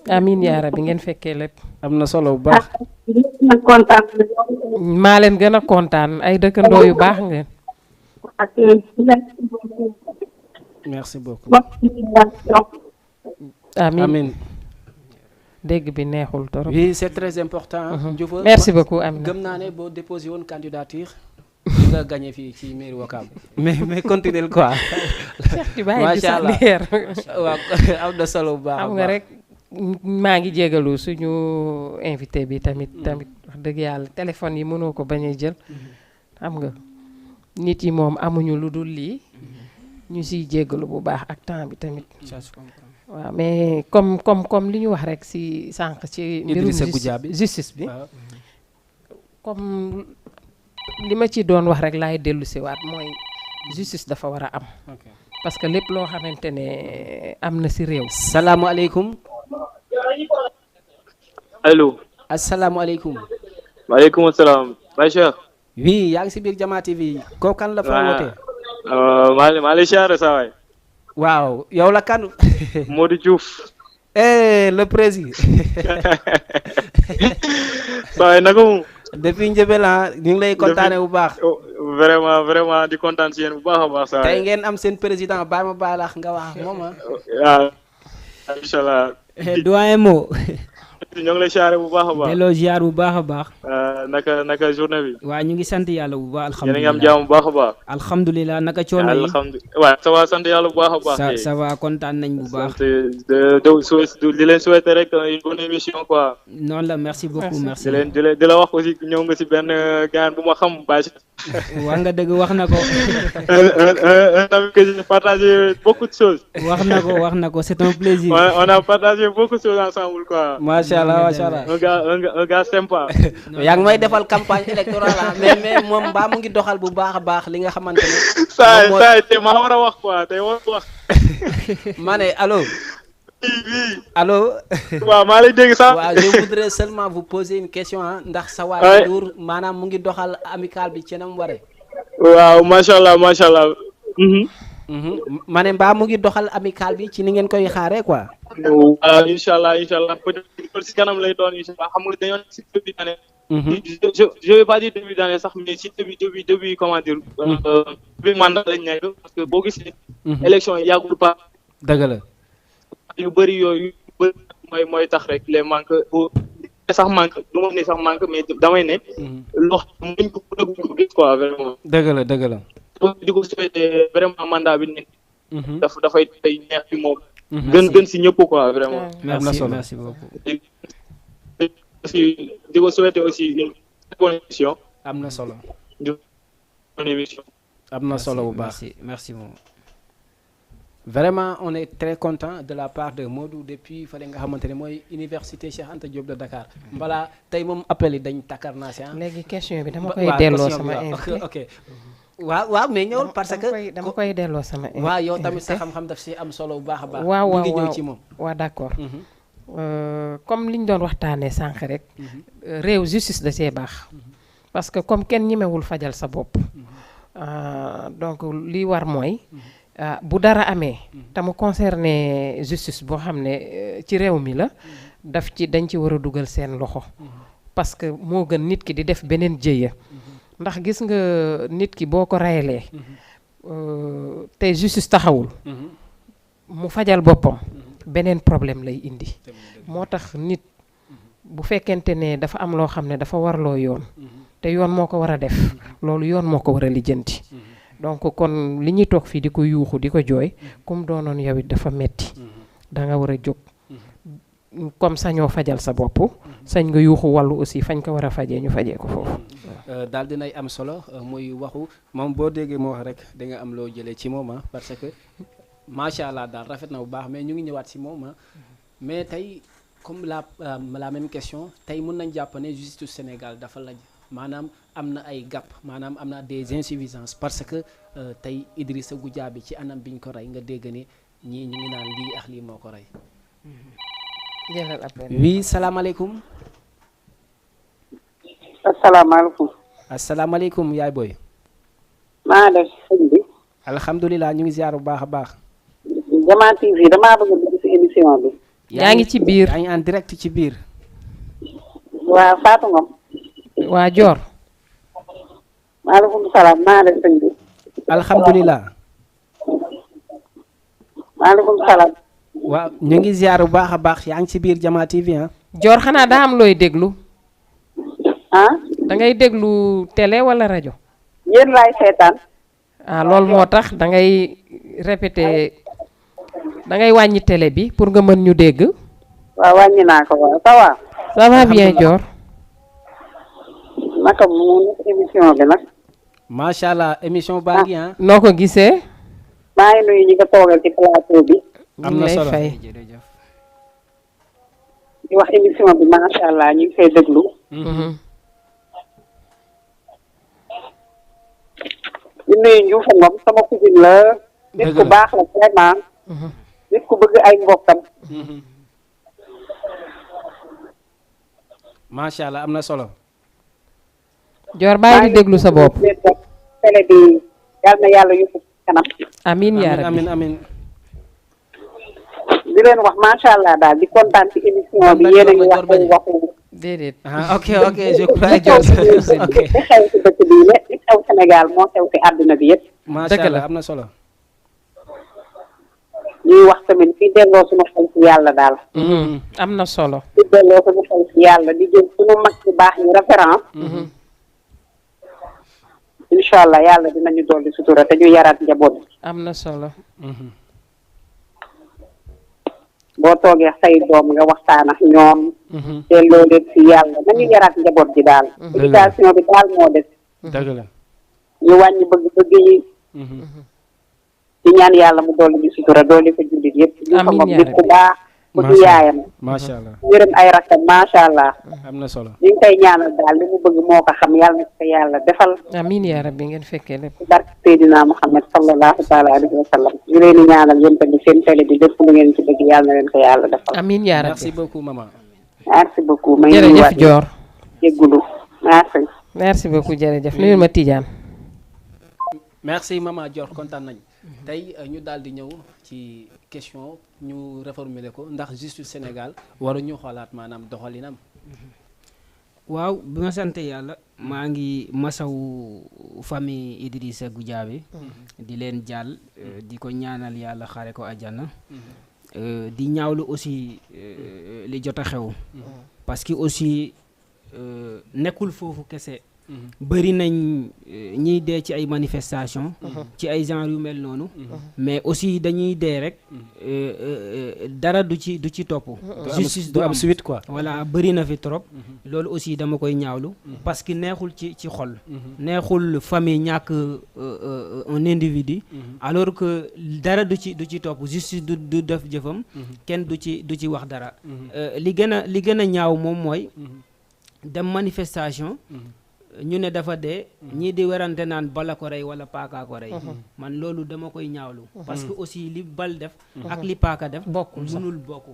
amiin yaa rabbi ngeen fekkee lépp. am na solo bu baax. maa leen gën a kontaan ay dëkkandoo yu baax ngeen. merci beaucoup. amiin. dégg bi neexul torop. oui c'est très important. Ndioufa merci beaucoup Amina. gëm naa ne boo déposé woon candidature di nga gagné fii ci mairie Ouakam mais continuer quoi. macha allah waaw am na solo bu baax. xam nga rek maa ngi jégalu suñu invité bi tamit wax dëgg yàlla téléphone yi mënoo ko bañ a jël. xam nga nit yi moom amuñu lu dul lii ñu siy jégalu bu baax ak temps bi tamit. waaw mais comme li ñu wax rek si sànq ci mbirum justice bi comme li ma ci doon wax rek laay dellu si waat mooy justice dafa war a am parce que lépp loo xamante ne am na si réew. salaamualeykum. allo. asalaamualeykum. maaleykum salaam. Baye oui yaa ngi si biir Jama TV. kooku kan la fa wootee. maa lay siyaare saa waay. waaw yow la kan. Modou Diouf. le président. saa waay naka mu. depuis Njëbel ñu ngi lay kontaane bu baax. vraiment di kontaan si yéen bu baax a baax. saa waay tey ngeen am seen président bàyyi ma bàyyi la nga wax moom waaw incha allah. doyen Mo. ñoo ngi lay siyaare bu baax a baax. delloo ziar bu baax a baax. naka journée bi. waaw ñu ngi sant yàlla bu baax. alhamdulilah yéen a ngi am jàmm bu baax a baax. alhamdulilah naka coono yi. waaw ça va sant yàlla bu baax a baax. ça va kontaan nañ bu baax. di leen souhaiter rek une bonne émission quoi. noonu la merci beaucoup merci. di la wax aussi ñëw nga si benn gaan bu ma xam bâche. wax nga dëgg wax na ko. un ami que j'ai partagé beaucoup de choses. wax na ko c'est un plaisir. on a partagé beaucoup de choses ensemble quoi. macha allah macha allah. un gars sympa. yaa ngi damay defal campagne électorale mais moom mbaa mu ngi doxal bu baax a baax li nga xamante ne. saa te maa war a wax quoi te war wax. ma ne allo. allo. waaw maa lay dégg sax. waaw je voudrais seulement vous poser une question ndax sa waa Ndour maanaam mu ngi doxal amical bi ci nam waree. waaw macha allah macha allah. ma ne mbaa mu ngi doxal amical bi ci ni ngeen koy xaaree quoi. waaw incha allah peut-être si kanam lay doon incha allah xam nga dañoo nekk si début d'année. je vais pas dire début d'année sax mais si début comment dire. début mandat lañ nekk parce que boo gisee. élection yi yàggul pas. dëgg la. yu bëri yooyu mooy tax rek les manque sax manque du ma ne sax manque mais damay ne. lox muñ ko ko gis quoi vraiment. dëgg la. di ko souhaiter vraiment mandat bi nekk. dafay neex ci moom. gën si ñëpp quoi vraiment. merci beaucoup. di ko souhaiter aussi une bonne émission. am na solo. bonne émission. am na solo bu baax merci beaucoup. vraiment on est très content de la part de Modou depuis fële nga xamante ne mooy université Cheikh Anta Diop de Dakar mbala tey moom appel yi dañ takkar naa si léegi question bi dama koy delloo sama invité ok waaw mais ñëwul parce que dama koy delloo sama invité waaw yow tamit sa xam-xam daf si am solo bu baax a baax. waaw ngi ñëw ci moom. waaw d'accord comme li ñu doon waxtaanee sànq rek. réew justice da see baax. parce que comme kenn ñemewul fajal sa bopp. donc li war mooy. bu dara amee te mu concerné justice boo xam ne ci réew mi la dañ ci war a dugal seen loxo parce que moo gën nit ki di def beneen jëya ndax gis nga nit ki boo ko rayalee te justice taxawul mu fajal boppam beneen problème lay indi moo tax nit bu fekkente ne dafa am loo xam ne dafa warloo yoon te yoon moo ko war a def loolu yoon moo ko war a lijjanti donc kon li ñuy toog fii di ko yuuxu di ko jooy comme doonoon yow it dafa metti da nga war a jóg comme sañoo fajal sa bopp sañ nga yuuxu wàllu aussi fañ ko war a fajee ñu fajee ko foofu. daal dinay am solo muy waxu moom boo déggee moo wax rek da nga am loo jëlee ci moom parce que macha allah daal rafet na bu baax mais ñu ngi ñëwaat ci moom mais tey comme la même question tey mun nañ jàpp ne justice Sénégal dafa laj maanaam am na ay gàpp maanaam am na des insuffisances parce que tey Idrissa Goudiaby ci anam biñ ko rey nga dégg ne ñii ñu ngi naan lii ak lii moo ko rey. oui salaamaaleykum. asalaamaaleykum. asalaamaaleykum yaay booy. maa def sëñ bi. alhamdulilah ñu ngi ziar bu baax a baax. Jama TV damaa bëgg a dugg ci émission bi. yaa ngi ci biir yaa ngi en direct ci biir. waa Fatou Ngom. waa Dior. maaleykum salaam maa def sëñ bi. alhamdulilah. maaleykum salaam. waaw ñu ngi ziar bu baax a baax yaa ngi ci biir Jama TV ah. Dior xanaa daa am looy déglu. ah. da ngay déglu télé wala rajo. yéen laay seetaan. ah loolu moo tax da ngay répété da ngay wàññi télé bi pour nga mën ñu dégg. waaw wàññi naa ko waaw ça va. ça va bien Dior. naka mu nekk émission bi nag. macha allah émission baa ngi ah. noo ko gisee. maa ngi nuyu ñi nga toogal ci plateau bi. am na solo fay. di wax émission bi macha allah ñu ngi koy déglu. di nuyu Diouf Ngom sama cousine la. nit ku baax la vraiment. nit ku bëgg ay mbokkam. macha allah am na solo. Dior bàyyi di déglu sa bopp. télé bi yal na yàlla yóbbu kanam. amiin yaa rabbi amiin. di leen wax macha allah daal di kontaan ci émission bi yéen a ngi wax waxu. déedéet. ok je crois Dior ok. li xew ci dëkk bi li xew Sénégal moo xew ci àdduna bi yëpp. macha allah am na solo. ñuy wax tamit di delloo suñu xel ci yàlla daal. am na solo. di delloo suñu xel ci yàlla di jël suñu mag ci baax ñu référence. incha allah yàlla dinañu dolli sutura te ñu yaraat njaboot. am na solo. boo toogee say doom nga waxtaan ak ñoom. delloo leen ci yàlla nañu yaraat njaboot ji daal. éducation bi daal moo des. dëgg la. ñu wàññi bëgg-bëgg yi. di ñaan yàlla mu dolli ñu sutura dolli ko jullit yëpp. amiin nit ku baax bëgg yaayam. macha allah yërëm ay rakkam macha allah. am na solo. li ñu koy ñaanal daal li mu bëgg moo ko xam yàlla na ko yàlla defal. amiin yaa rabbi ngeen fekkee lépp. barke Seydina Muhammad sallallahu taala alayhi wa sallam. ñu leen di ñaanal yéen tamit seen télé bi lépp lu ngeen ci bëgg yàlla na leen ko yàlla defal. amiin yaa rabbi merci beaucoup maman. merci beaucoup. may jërëjëf Dior. jéggulu merci. merci beaucoup jërëjëf nuyul ma Tidiane. merci maman Dior kontaan nañ tey ñu daal di ñëw ci question ñu reformuler ko ndax justice Sénégal waruñu xoolaat maanaam doxalinam. waaw bi ma sant yàlla maa ngi masaw famille Idrissa Goudiaby di leen jàll di ko ñaanal yàlla xare ko àjjana di ñaawlu aussi li jot a xew parce que aussi nekkul foofu kese bëri nañ ñiy dee ci ay manifestation ci ay genre yu mel noonu mais aussi dañuy dee rek dara du ci topp justice du am suite quoi voilà bëri na fi trop loolu aussi dama koy ñaawlu parce que neexul ci xol neexul famille ñàkk un individu alors que dara du ci topp justice du def jëfam kenn du ci wax dara li gën a ñaaw moom mooy dem manifestation ñu ne dafa dee ñii di werante naan bala ko rey wala paaka ko rey man loolu dama koy ñaawlu parce que aussi li bal def ak li paaka def mënul bokk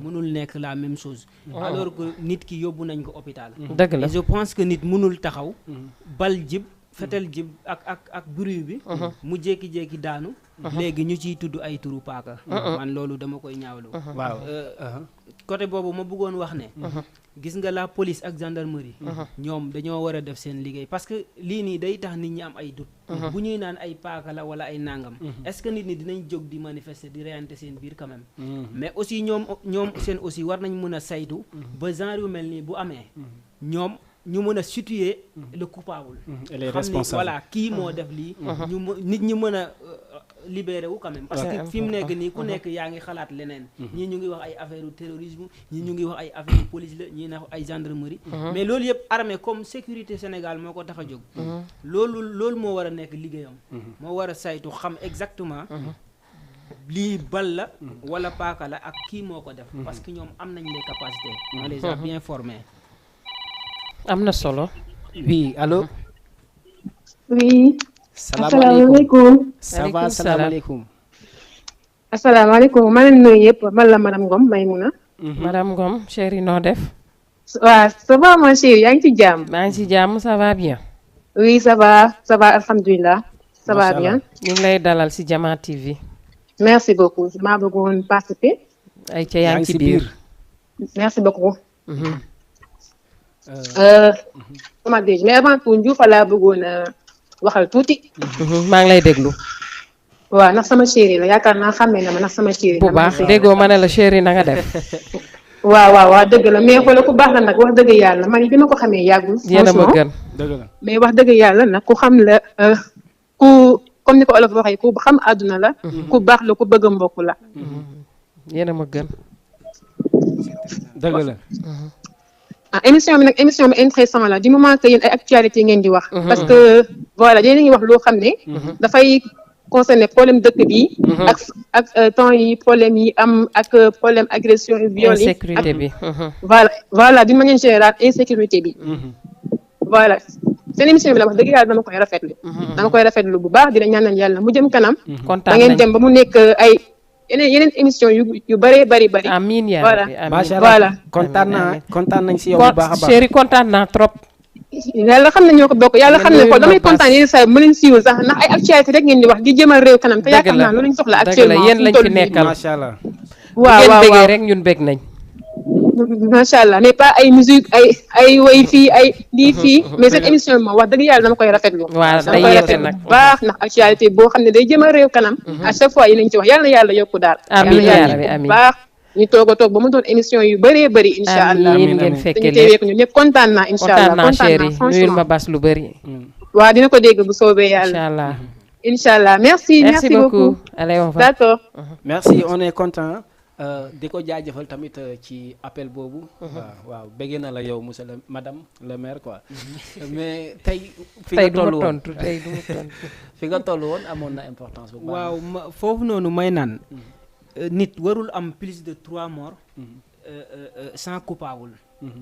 mënul nekk la même chose alors que nit ki yóbbu nañ ko hôpital dëgg la je pense que nit mënul taxaw bal jib fetel jib ak bruit bi mu jékki-jékki daanu léegi ñu ciy tudd ay turu paaka man loolu dama koy ñaawlu waaw côté boobu ma bëggoon wax ne gis nga la police ak gendarmerie ñoom dañoo war a def seen liggéey parce que lii nii day tax nit ñi am ay doute bu ñuy naan ay paaka la wala ay nangam est-ce que nit ñi dinañ jóg di manifester di reyante seen biir quand même mais aussi ñoom seen aussi war nañ mën a saytu ba genre yu mel nii bu amee ñoom ñu mën a situer le coupable et les xam ni responsables voilà kii moo def lii nit ñi mën a libéré wu quand même parce que fi mu nekk nii ku nekk yaa ngi xalaat leneen ñii ñu ngi wax ay affaire terrorisme ñii ñu ngi wax ay affaire police la ñii na ay gendarmerie mais loolu yëpp armée comme sécurité Sénégal moo ko tax a jóg loolu moo war a nekk liggéeyam moo war a saytu xam exactement lii bal la wala paaka la ak kii moo ko def parce que ñoom am nañ les capacités on les a bien formés am na solo. oui allo. oui. salaamaaleykum ça va salaamaaleykum. asalaamaaleykum maa leen nuyu yëpp man la madame Ngom Maymuna. madame Ngom chérie noo def. waaw ça va ma chérie yaa ngi ci jàmm. maa ngi ci jàmm ça va bien. oui ça va alhamdulilah. ça va bien. ñu ngi lay dalal ci Jama TV. merci beaucoup maa bëggoon participer. ay ca yaa ngi ci biir. merci beaucoup. comment dire mais avant tout Ndioufa laa bëggoon waxal tuuti. maa ngi lay déglu. waaw ndax sama chérie la yaakaar naa xàmmee na ma ndax sama chérie. bu baax déggoo ma ne la chérie na nga def. waaw dëgg la mais xoolal ku baax la nag wax dëgg yàlla man bi ma ko xamee yàggul. yéen a ma gën dëgg la mais wax dëgg yàlla nag ku xam la ku comme ni ko olof waxee ku xam àdduna la. ku baax la ku bëgg mbokk la. yéen a ma gën. dëgg la. émission bi nag émission bi intéressant la du moment que yéen ay actualité ngeen di wax. parce que voilà yéen a ngi wax loo xam ne. dafay concerner problème dëkk bi. ak temps yi problème yi am ak problème agression et viol yi. insécurité bi. voilà d'une manière générale insécurité bi. voilà seen émission bi la wax dëgg yàlla dama koy rafetlu. dama koy rafetlu bu baax di la ñaanal yàlla mu jëm kanam. kontaan da ngeen dem ba mu nekk ay. yeneen émission yu bëree bëri. amiin yaa rabbi amiin macha voilà. allah kontaan nañ si yow bu baax a baax. chérie kontaan naa trop. yàlla xam ne ñoo ko bokk yàlla xam ne ko damay kontaan yéen saa mu leen siiwul sax ndax ay actualité rek ngeen di wax di jëmal réew kanam te yaakaar naa loolu ñu soxla actuellement yéen lañ fi nekkal macha allah. waaw bëggee rek ñun bëgg nañ. macha allah mais pas ay musique ay way fii ay lii fii mais cette émission bi moom wax dëgg yàlla dama koy rafetlu. waaw day koy yeete rafetlu nag bu baax ndax actualité boo xam ne day jëmal réew kanam. à chaque fois yéen a ngi ci wax yàlla na yàlla yokku daal. amiin yàlla yaa na rabbi yàlla amiin bu baax ñu toog a toog ba mu doon émission yu bëree bëri. incha allah amiin ngeen fekkee dañu teewee ko ñun ñëpp kontaan naa incha allah kontaan naa chérie nuyul franchement ma bas lu bëri. waaw dina ko dégg bu soobee yàlla. incha allah incha allah merci beaucoup. allez on va. d'accord. merci on est content. di ko jaajëfal tamit ci appel boobu. waaw bëgg na la yow monsieur le madame le maire quoi. mais tey. fi nga toll woon tey du ma tontu fi nga toll woon amoon na importance bu baax. waaw foofu noonu may naan nit warul am plus de 3 morts sans coupable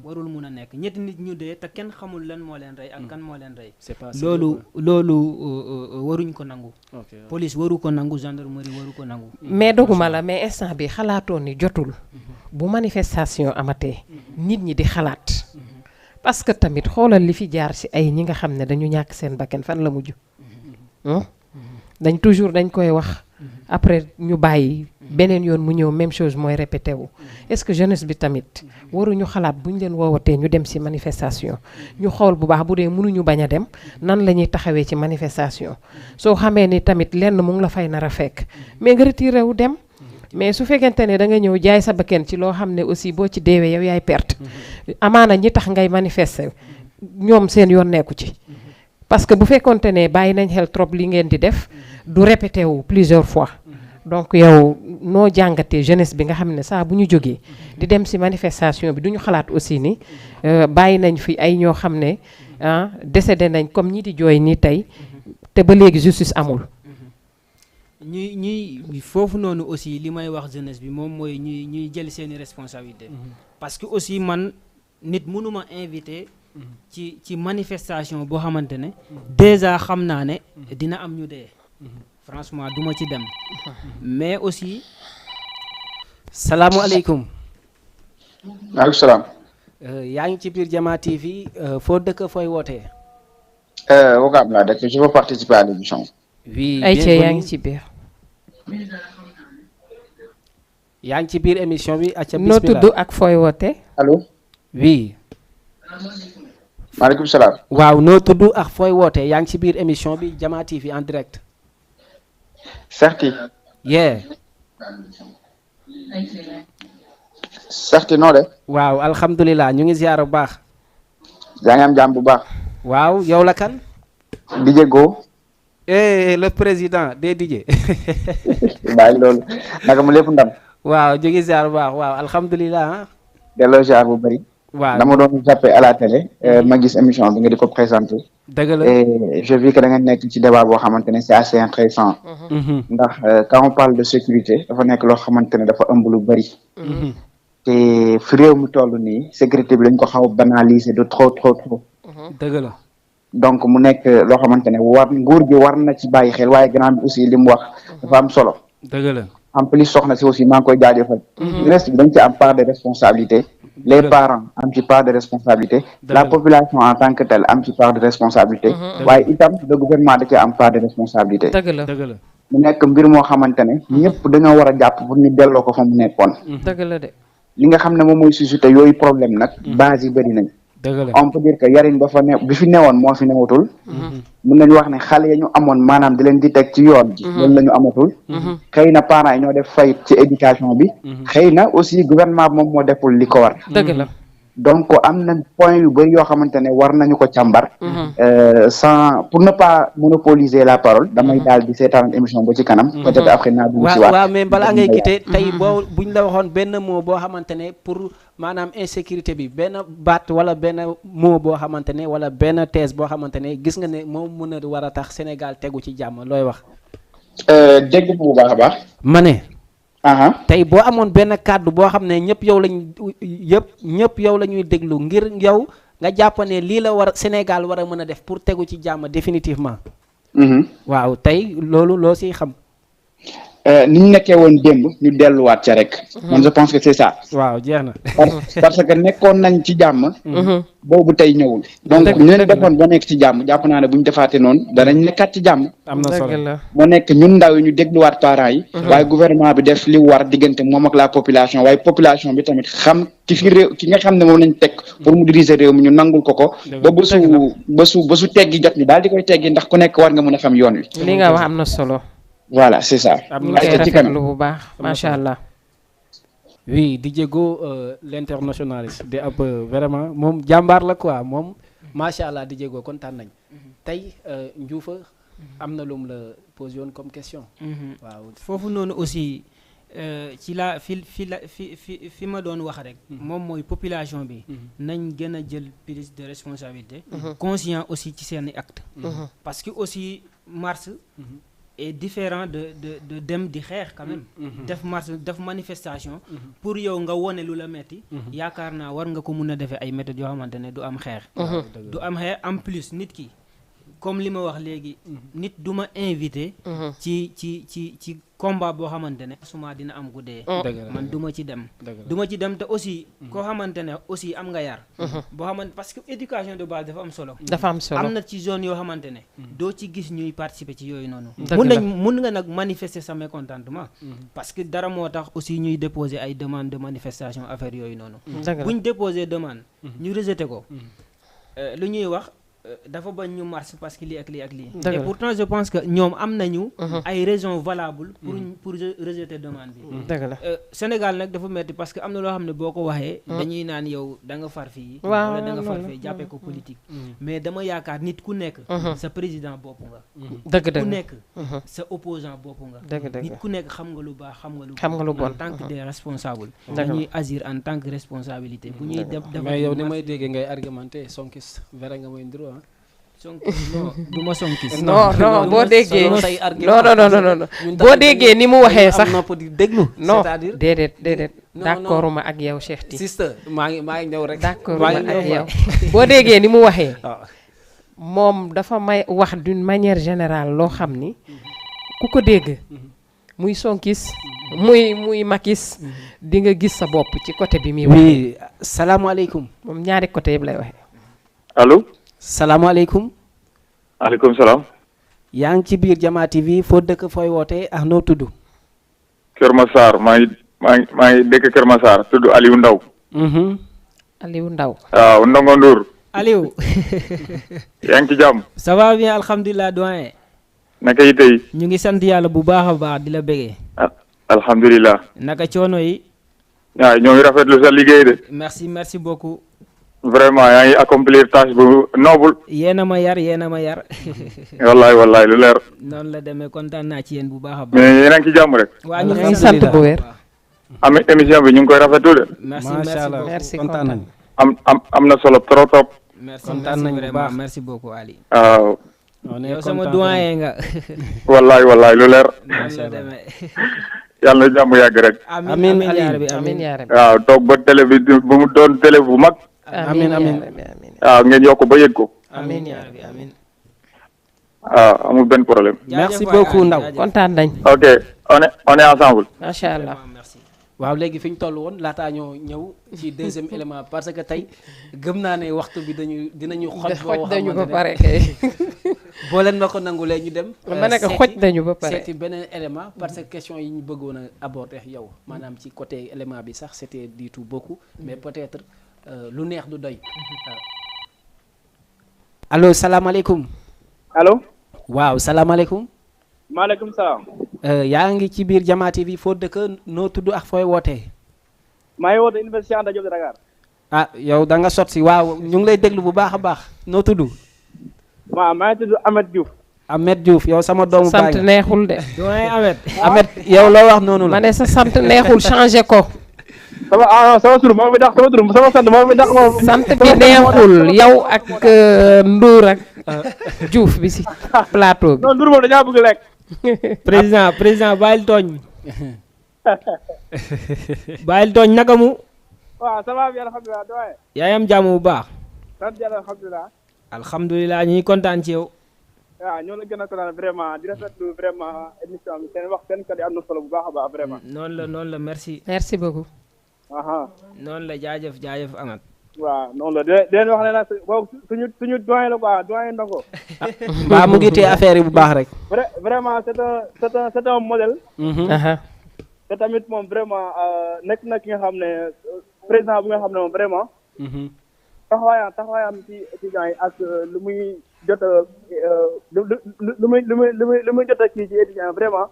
warul mun a nekk ñetti nit ñu dee te kenn xamul lan moo leen rey ak kan moo leen rey loolu waruñ ko nangu police waru ko nangu gendarmerie waru ko nangu mais doguma la mais instant bi xalaatoon ni jotul bu manifestation amatee nit ñi di xalaat parce que tamit xoolal li fi jaar ci ay ñi nga xam ne dañu ñàkk seen bakkan fan la mujj dañ toujours dañ koy wax après ñu bàyyi beneen yoon mu ñëw même chose mooy répété wu est-ce que jeunesse bi tamit waruñu xalaat bu ñu leen woowatee ñu dem ci manifestation ñu xool bu baax bu dee mënuñu bañ a dem nan la ñuy taxawee ci manifestation soo xamee ni tamit lenn mu ngi la fay nar a fekk mais nga retiré wu dem mais su fekkente ne da nga ñëw jaay sa bakkan ci loo xam ne aussi boo ci deewee yow yaay perte amaana ñi tax ngay manifester ñoom seen yoon nekku ci parce que bu fekkonte ne bàyyi nañ xel trop li ngeen di def du répété wu plusieurs fois donc yow noo jàngatee jeunesse bi nga xam ne saa bu ñu jógee di dem ci manifestation bi duñu xalaat aussi ni bàyyi nañ fi ay ñoo xam ne décédé nañ comme ñi di jooy nii tey te ba léegi justice amul ñuy foofu noonu aussi li may wax jeunesse bi moom mooy ñuy jël seeni responsabilité parce que aussi man nit mënuma invité ci manifestation boo xamante ne déjà xam naa ne dina am ñu dee franchement duma ci dem mais aussi salaamualeykum maaleykum salaam yaa ngi ci biir Jama TV foo dëkk fooy wootee Wakaam laa dëkk je veux participer à l'émission oui Aïcha yaa ngi ci biir yaa ngi ci biir émission bi acca noo tudd ak fooy wootee allo oui maaleykum salaam waaw noo tudd ak fooy wootee yaa ngi ci biir émission bi Jama TV en direct Certi yeah Certi noo de waaw alhamdulilah ñu ngi ziar bu baax yaa ngi am jàmm bu baax waaw yow la kan DJ Go le président des DJ bàyyi loolu naka mu lépp ndam waaw ñu ngi ziar bu baax waaw alhamdulilah delloo ziar bu bëri waaw dama doon zappé à la télé ma gis émission bi nga di ko présenté dëgg la et je vis que da nga nekk ci débat boo xamante ne c'est assez intéressant ndax quand on parle de sécurité dafa nekk loo xamante ne dafa ëmb lu bëri te fi réew mi toll nii sécurité bi dañ ko xaw a banaliser de trop dëgg la donc mu nekk loo xamante ne nguur gi war na ci bàyyi xel waaye grand bi aussi li mu wax dafa am solo dëgg la en plus soxna si aussi maa ngi koy jaajëfal reste bi dañ ci am part de responsabilité les parents am ci part de responsabilité la population en tant que telle am ci part de responsabilité waaye itam le gouvernement da ci am part de responsabilité dëgg la mu nekk mbir moo xamante ne ñëpp dañoo war a jàpp pour ñu delloo ko fa mu nekkoon dëgg la de li nga xam ne moom mooy suscité yooyu problème nag base yi bëri nañ on peut dire que yariñ ba fa ne bi fi newoon moo fi newatul mun nañu wax ne xale ya ñu amoon maanaam di leen di teg ci yoon ji loolu la ñu amatul xëy na parents yi ñoo def fayit ci éducation bi xëy na aussi gouvernement bi moom moo deful li ko war dëgg la donc am na point yu bëri yoo xamante ne war nañu ko càmbar sans pour ne pas monopoliser la parole damay daal di seetaan émission ba ci kanam peut-être après naa dugg ci waat waaw mais balaa ngay quitté tey boo buñ la waxoon benn mot boo xamante ne pour maanaam insécurité bi benn baat wala benn mot boo xamante ne wala benn thèse boo xamante ne gis nga ne moom mën a war a tax Sénégal tegu ci jàmm looy wax dégg bu baax a baax ma ne tey boo amoon benn kàddu boo xam ne ñëpp yow la ñuy déglu ngir yow nga jàpp ne lii la war Sénégal war a mën a def pour tegu ci jàmm définitivement waaw tey loolu loo siy xam ni ñu nekkee woon démb ñu delluwaat ca rek man je pense que c'est ça waaw jeex na parce que nekkoon nañ ci jàmm boobu tey ñëwul donc ñu leen defoon ba nekk ci jàmm jàpp naa ne bu ñu defaatee noonu danañ nekkaat ci jàmm am na solo moo nekk ñun ndaw yi ñu dégluwaat parents yi waaye gouvernement bi def li war diggante moom ak la population waaye population bi tamit xam ki fi réew ki nga xam ne moom lañ teg pour mu diriger réew mi ñu nangul ko ba bésu teggi jot ñu daal di koy teggi ndax ku nekk war nga mën a xam yoon wi li nga wax am na solo voilà c'est ça. ñu koy rafetlu bu baax macha allah. oui DJ Go l'internationaliste di ab vraiment moom jàmbaar la quoi moom macha allah DJ Go kontaan nañ tey Ndioufa am na lu mu la posé woon comme question. waaw foofu noonu aussi ci la fi ma doon wax rek. moom mooy population bi. nañ gën a jël prise de responsabilité. conscient aussi ci seeni acte parce que aussi mars. est différent de dem di xeex quand même. def marche def manifestation. pour yow nga wone lu la metti yaakaar naa war nga ko mun a defee ay méthodes yoo xamante ne du am xeex. du am xeex en plus nit ki comme li ma wax léegi. nit du ma invité. ci combat boo xamante ne suma dina am ku dee. man du ma ci dem. du ma ci dem te aussi koo xamante ne aussi am nga yar. boo xamante parce que éducation de base dafa am solo. dafa am solo am na ci zone yoo xamante ne. doo ci gis ñuy participer ci yooyu noonu. mun nga nag manifester sa mécontentement. parce que dara moo tax aussi ñuy déposer ay demande de manifestation affaire yooyu noonu. buñ déposer demande. ñu rejeté ko. lu ñuy wax. dafa bañ ñu marche parce que lii ak lii ak lii. et pourtant je pense que ñoom am nañu. ay raisons valables pour rejeter demande bi. dëgg la Sénégal nag dafa metti parce que am na loo xam ne boo ko waxee. dañuy naan yow da nga far fii. wala da nga far fii jàppee ko politique. mais dama yaakaar nit ku nekk. sa président bopp nga. dëgg ku nekk. sa opposant bopp nga. nit ku nekk xam nga lu baax xam nga lu bon en tant que des responsables. dañuy agir en tant que responsabilité bu ñuy def. mais yow ni may déggee ngay argumenté sonkis vera nga mooy ndro non du ma sonkis. non boo déggee non boo déggee ni mu waxee sax non déedéet d'accord ma ak yow Cheikh Ty. sister maa ngi ñëw rek. d'accord ma ak yow boo déggee ni mu waxee. moom dafa may wax d'une manière générale loo xam ni ku ko dégg muy sonkis muy makis di nga gis sa bopp ci côté bi muy waxee. oui salaamaaleykum. moom ñaari côté yëpp lay waxee. allo. salaamaaleykum. maaleykum salaam. yaa ngi ci biir Jama TV foo dëkk fooy wootee ak noo tudd. Kër Massar maa ngi dëkk Kër Massar tudd Aliou Ndaw. Aliou Ndaw. waaw Ndongo Ndour. Aliou. yaa ngi ci jàmm. ça va bien alhamdulilah doyen. naka yi tey. ñu ngi sant yàlla bu baax a baax di la bëggee. alhamdulilah. naka coono yi. waaw ñoo ngi rafetlu sa liggéey de. merci beaucoup. vraiment yaa ngi accomplir tâche bu noble. yéen a ma yar. wallaay lu leer. noonu la demee kontaan naa ci yéen bu baax a baax. mais yéen a ngi ci jàmm rek. waa ñu ngi sant bu wér. am émission bi ñu ngi koy rafetlu de. merci kontaan nañu. am na solo trop. kontaan nañu bu baax merci beaucoup Ali. waaw. yow sama doyen nga. wallaay lu leer. noonu la demee. yàlla na jàmm yàgg rek. amiin yaa rabbi. waaw toog ba télé bi bu mu doon télé bu mag. amiin waaw ngeen yokk ba yëg ko. amiin yaa rabbi amiin. waaw amul benn problème. merci beaucoup Ndaw kontaan nañ. ok on est ensemble. macha allah. waaw léegi fi ñu toll woon laataa ñoo ñëw ci deuxième élément parce que tey gëm naa ne waxtu bi dinañu xoj dañu ba pare kay. boo leen ma ko nangulee ñu dem. ma ne ko xoj dañu ba pare seeti beneen élément parce que question yi ñu bëggoon a aborder yow maanaam ci côté élément bi sax c'était du tout beaucoup mais peut-être lu neex du doy. allo salaamaaleykum. allo. waaw salaamaaleykum. maaleykum salaam. yaa ngi ci biir Jama TV foo dëkk noo tudd ak fooy wootee. maa ngi woote Université Anta Diop de Dakar. ah yow da nga sot si waaw ñu ngi lay déglu bu baax a baax noo tudd. waaw maa ngi tudd Ahmed Diouf. Ahmed Diouf yow sama doomu baay sant neexul de. doyen Ahmed. Ahmed yow loo wax noonu la. ma ne sa sant neexul changé ko. sama tur moo fi dax sama sant moo fi dax moom. sant bi neexul yow ak Ndour ak Diouf bi si plateau bi. non Ndour moom dañaa bëgg lekk. président bàyyil tooñ. bàyyil tooñ naka mu. waaw ça va bien alhamdulilah doyen. yaa ngi am jàmm bu baax. sant yàlla alhamdulilah. alhamdulilah ñu ngi kontaan ci yow. waaw ñoo la gën a kontaan vraiment di rafetlu vraiment émission bi seen wax seen kàddu am na solo bu baax a baax vraiment. noonu la merci. merci beaucoup. noonu la jaajëf Amath. waaw noonu la di leen wax ne nag suñu doyen la quoi doyen Ndongo. mbaa mu ngi téye affaire yi bu baax rek. vraiment c'est un modèle. te tamit moom vraiment nekk na ki nga xam ne président bu nga xam ne moom vraiment. taxawaayam ci étudiants yi ak lu muy jot a lu muy jot a kii ci étudiants vraiment.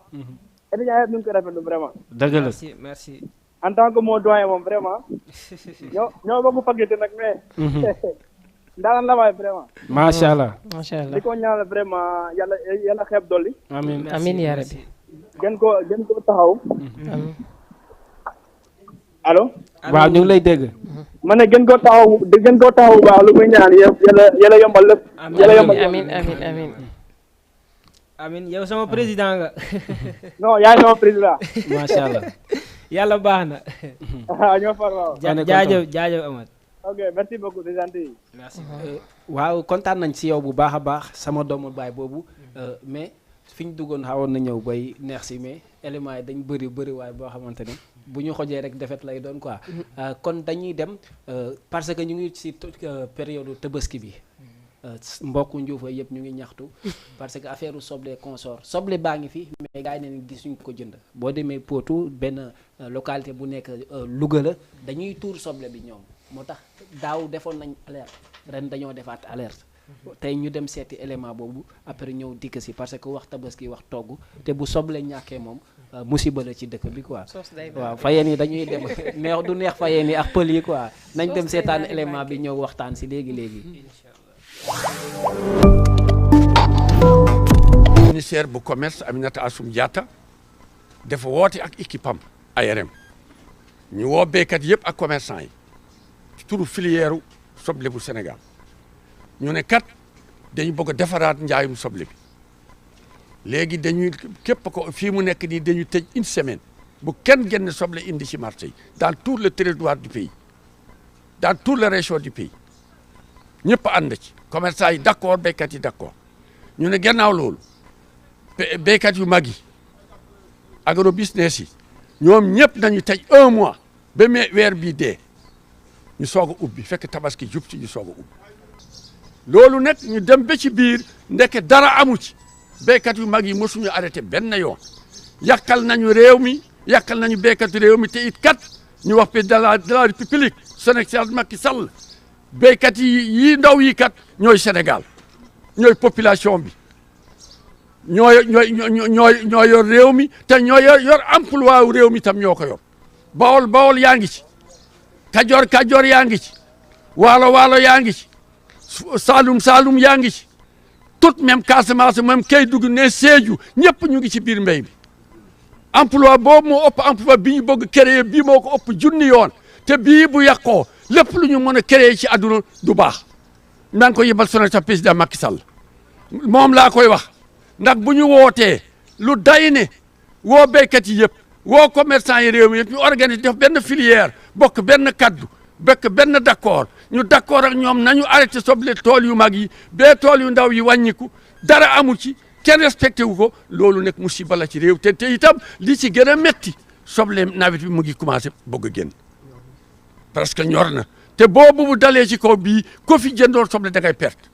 étudiants yi ñu ngi koy rafetlu vraiment. dëgg la merci. en tant que moo doyen moom vraiment ñoo bokk faculté nag mais ndaanaan la waay vraiment. macha allah. di ko ñaanal vraiment yàlla xeeb dolli. amiin yaa rabbi. gën ko taxaw. allo. waaw ñu ngi lay dégg. ma ne gën koo taxaw baax lu muy ñaan yàlla yombal lépp. amiin. amin yow sama président nga. non yaay sama président. macha allah. yàlla baax na. ñoo far waaw. jaajëf Amath. ok merci beaucoup c'est gentil. merci. waaw kontaan nañ ci yow bu baax a baax sama doomu baay boobu mais fi ñu duggoon xawoon na ñëw bay neex si mais éléments yi dañ bëri waaye boo xamante ne bu ñu xojee rek defet lay doon quoi kon dañuy dem parce que ñu ngi ci période Tabaski bi mbokku njuufa yëpp ñu ngi ñaxtu parce que affaire u soble consort soble baa ngi fi mais gars yi ne gisuñ ko jënd boo demee Potou benn localité bu nekk Louga la dañuy tuur soble bi ñoom moo tax daaw defoon nañ alerte ren dañoo defaat alerte tey ñu dem seeti élément boobu après ñëw dikk si parce que wax Tabaski wax togg te bu soble ñàkkee moom musiba la ci dëkk bi quoi waaw fayeen yi dañuy dem neex du neex fayeen yi ak pël yi quoi nañ dem seetaan élément bi ñëw waxtaan si léegi ministère bu commerce Aminata Assome Diatta dafa woote ak équipe am ARM ñu woo béykat yëpp ak commerçant yi ci turu filière soble bu Sénégal ñu ne kat dañu bëgg a defaraat njaayum soble bi léegi dañuy képp ko fii mu nekk nii dañu tëj une semaine bu kenn génn soble indi ci marché yi dans tout le territoire du pays dans toute la région du pays ñëpp ànd ci commerçant yi d'accord béykat yi d'accord ñu ne gannaaw loolu béykat yu mag yi agro business yi ñoom ñëpp nañu tëj 1 mois ba weer bii dee ñu soog a ubbi fekk tabaski jub ci ñu soog a ubbi loolu nag ñu dem ba ci biir ndeke dara amu ci béykat yu mag yi mosuñu arrêté benn yoon yàqal nañu réew mi yàqal nañu béykatu réew mi te it kat ñu wax pe de la république Sénégal Macky Sall béykat yi ndaw yi kat ñooy Sénégal ñooy population bi ñooy yor réew mi te ñoo yor emploi wu réew mi tam ñoo ko yor Bawol yaa ngi ci Kajoor yaa ngi ci Waalo yaa ngi ci Saalum yaa ngi ci tout même Casamance même Kédougou ne Sédhiou ñëpp ñu ngi ci biir mbéy bi emploi boobu moo ëpp emploi bi ñu bëgg créer bii moo ko ëpp junni yoon te bii bu yàqoo lépp lu ñu mën a créer ci àdduna du baax maa ngi koy yebal sonal sa président Macky Sall moom laa koy wax ndax bu ñu wootee lu day ne woo béykat yi yëpp woo commerçant yi réew mi yëpp ñu organiser def benn filière bokk benn kaddu bokk benn d'accord ñu d'accord ak ñoom nañu arrêté soble tool yu mag yi bee tool yu ndaw yi wàññiku dara amu ci kenn respecté wu ko loolu nekk musiba la ci réew te itam li ci gën a metti soble nawet bi mu ngi commencé bëgg a génn parce que ñor na te boobu bu dalee ci kaw bii ko fi jëndoon soble da ngay perte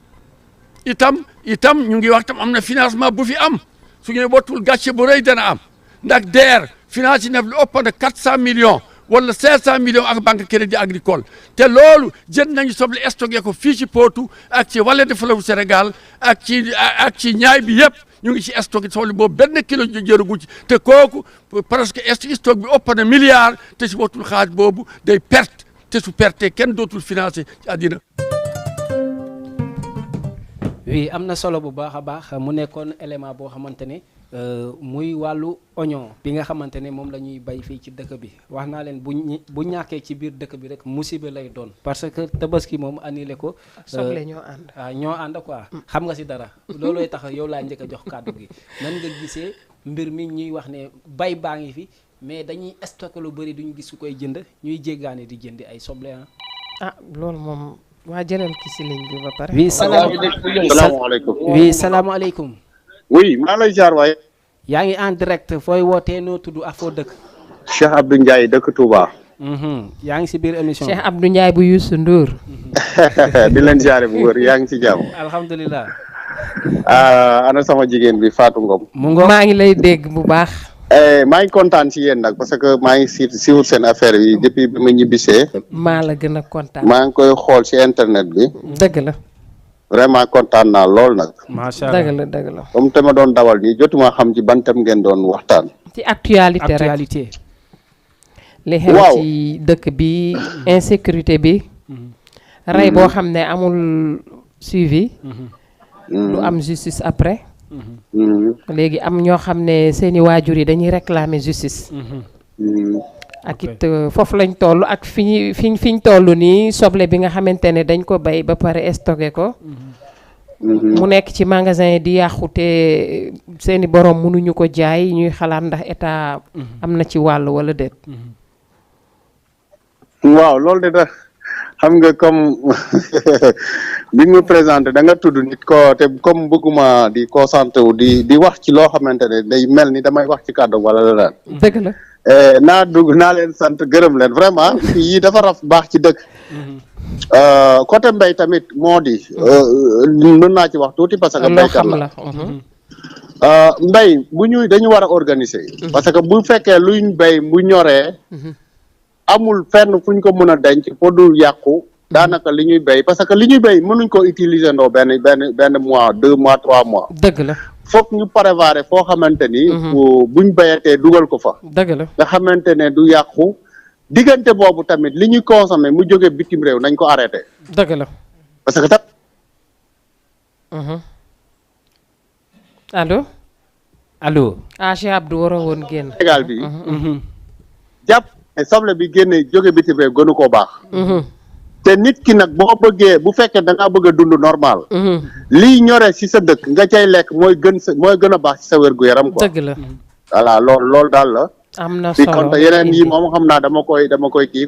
itam ñu ngi wax tam am na financement bu fi am su ñu bottul gàcce bu rëy dana am ndax DER financé na lu ëpp de 400 millions wala 500 millions ak banque crédit agricole te loolu jënd nañu soble stocké ko fii ci Potou ak ci vallée de fleuve Sénégal ak ci ñaay bi yëpp ñu ngi ci stocké soble boobu benn kilo jërugu ci te kooku presque stock bi ëpp na milliard te si bottul xaaj boobu day perte te su perte kenn dootul financé ci àddina. oui am na solo bu baax a baax mu nekkoon élément boo xamante ne muy wàllu oignon bi nga xamante ne moom la ñuy bay fii ci dëkk bi wax naa leen bu ñàkkee ci biir dëkk bi rek musiba lay doon parce que tabaski moom annulé ko. soble ñoo ànd. waaw ñoo ànd quoi. xam nga si dara. loolooy tax yow laa njëkk a jox kàddu gi nan nga gisee mbir mi ñuy wax ne bay baa ngi fi mais dañuy stocké lu bëri duñu gis su koy jënd ñuy jéggaane di jëndi ay soble ah loolu moom. waa jëlal ki si ligne bi ba pare. oui salaamaaleykum. oui salaamaaleykum. oui maa lay jaar waaye. yaa ngi en direct fooy wootee noo tudd ak foo dëkk. Cheikh Abdou Ndiaye dëkk Touba. yaa ngi si biir émission Cheikh Abdou Ndiaye bu Youssou Ndour. di leen jaare bu wër yaa ngi ci jàmm. alhamdulilah. ana sama jigéen bi Fatou Ngom. mu ngoog maa ngi lay dégg bu baax. maa ngi kontaan ci yéen nag parce que maa ngi siiwul seen affaire yi depuis bi ma ñibbisee. maa la gën a kontaan. maa ngi koy xool ci internet bi. dëgg la. vraiment kontaan naa lool nag. macha allah dëgg la. comme te ma doon dawal nii jotuma xam ci ban thème ngeen doon waxtaan. ci actualité rek li xew ci dëkk bi insécurité bi. rey boo xam ne amul suivi. lu am justice après. léegi am ñoo xam ne seeni waajur yi dañuy réclamer justice. ak it foofu lañ toll ak fi ñu toll nii soble bi nga xamante ne dañ ko bay ba pare stocké ko. mu nekk ci magasin yi di yàqu te seeni borom mënuñu ko jaay ñuy xalaat ndax état am na ci wàll wala déet. waaw loolu de tax xam nga comme bi nga présenté da nga tudd nit ko te comme bëgguma di concentré wu di wax ci loo xamante ne day mel ni damay wax ci kàddu wala la daal. dëgg la. naa leen sant gërëm leen vraiment yii dafa raf baax ci dëkk. côté mbay tamit moo di. mën naa ci wax tuuti parce que mbéykat la. mbay dañu war a organiser. parce que bu fekkee luy mbay bu ñoree. amul fenn fuñ ko mën a denc pour du yàqu daanaka li ñuy béy parce que li ñuy béy mënuñ ko utiliser ndoo benn mois 2 mois 3 mois. dëgg la. foog ñu préparer foo xamante ni. buñ béyatee dugal ko fa. dëgg la nga xamante ne du yàqu diggante boobu tamit li ñuy consommer mu jóge bitim réew nañ ko arrêté. dëgg la. parce que tam. allo. Cheikh Abdou waroo woon génn. Sénégal bi. jàpp ne soble bi génne jóge bitim réew gënu koo baax. te nit ki nag boo bëggee bu fekkee da ngaa bëgg a dund normal. liy ñore ci sa dëkk nga cay lekk mooy gën a baax ci sa wér gu yaram quoi. dëgg la. voilà loolu daal la. am na solo kon yeneen yi moom xam naa dama koy kii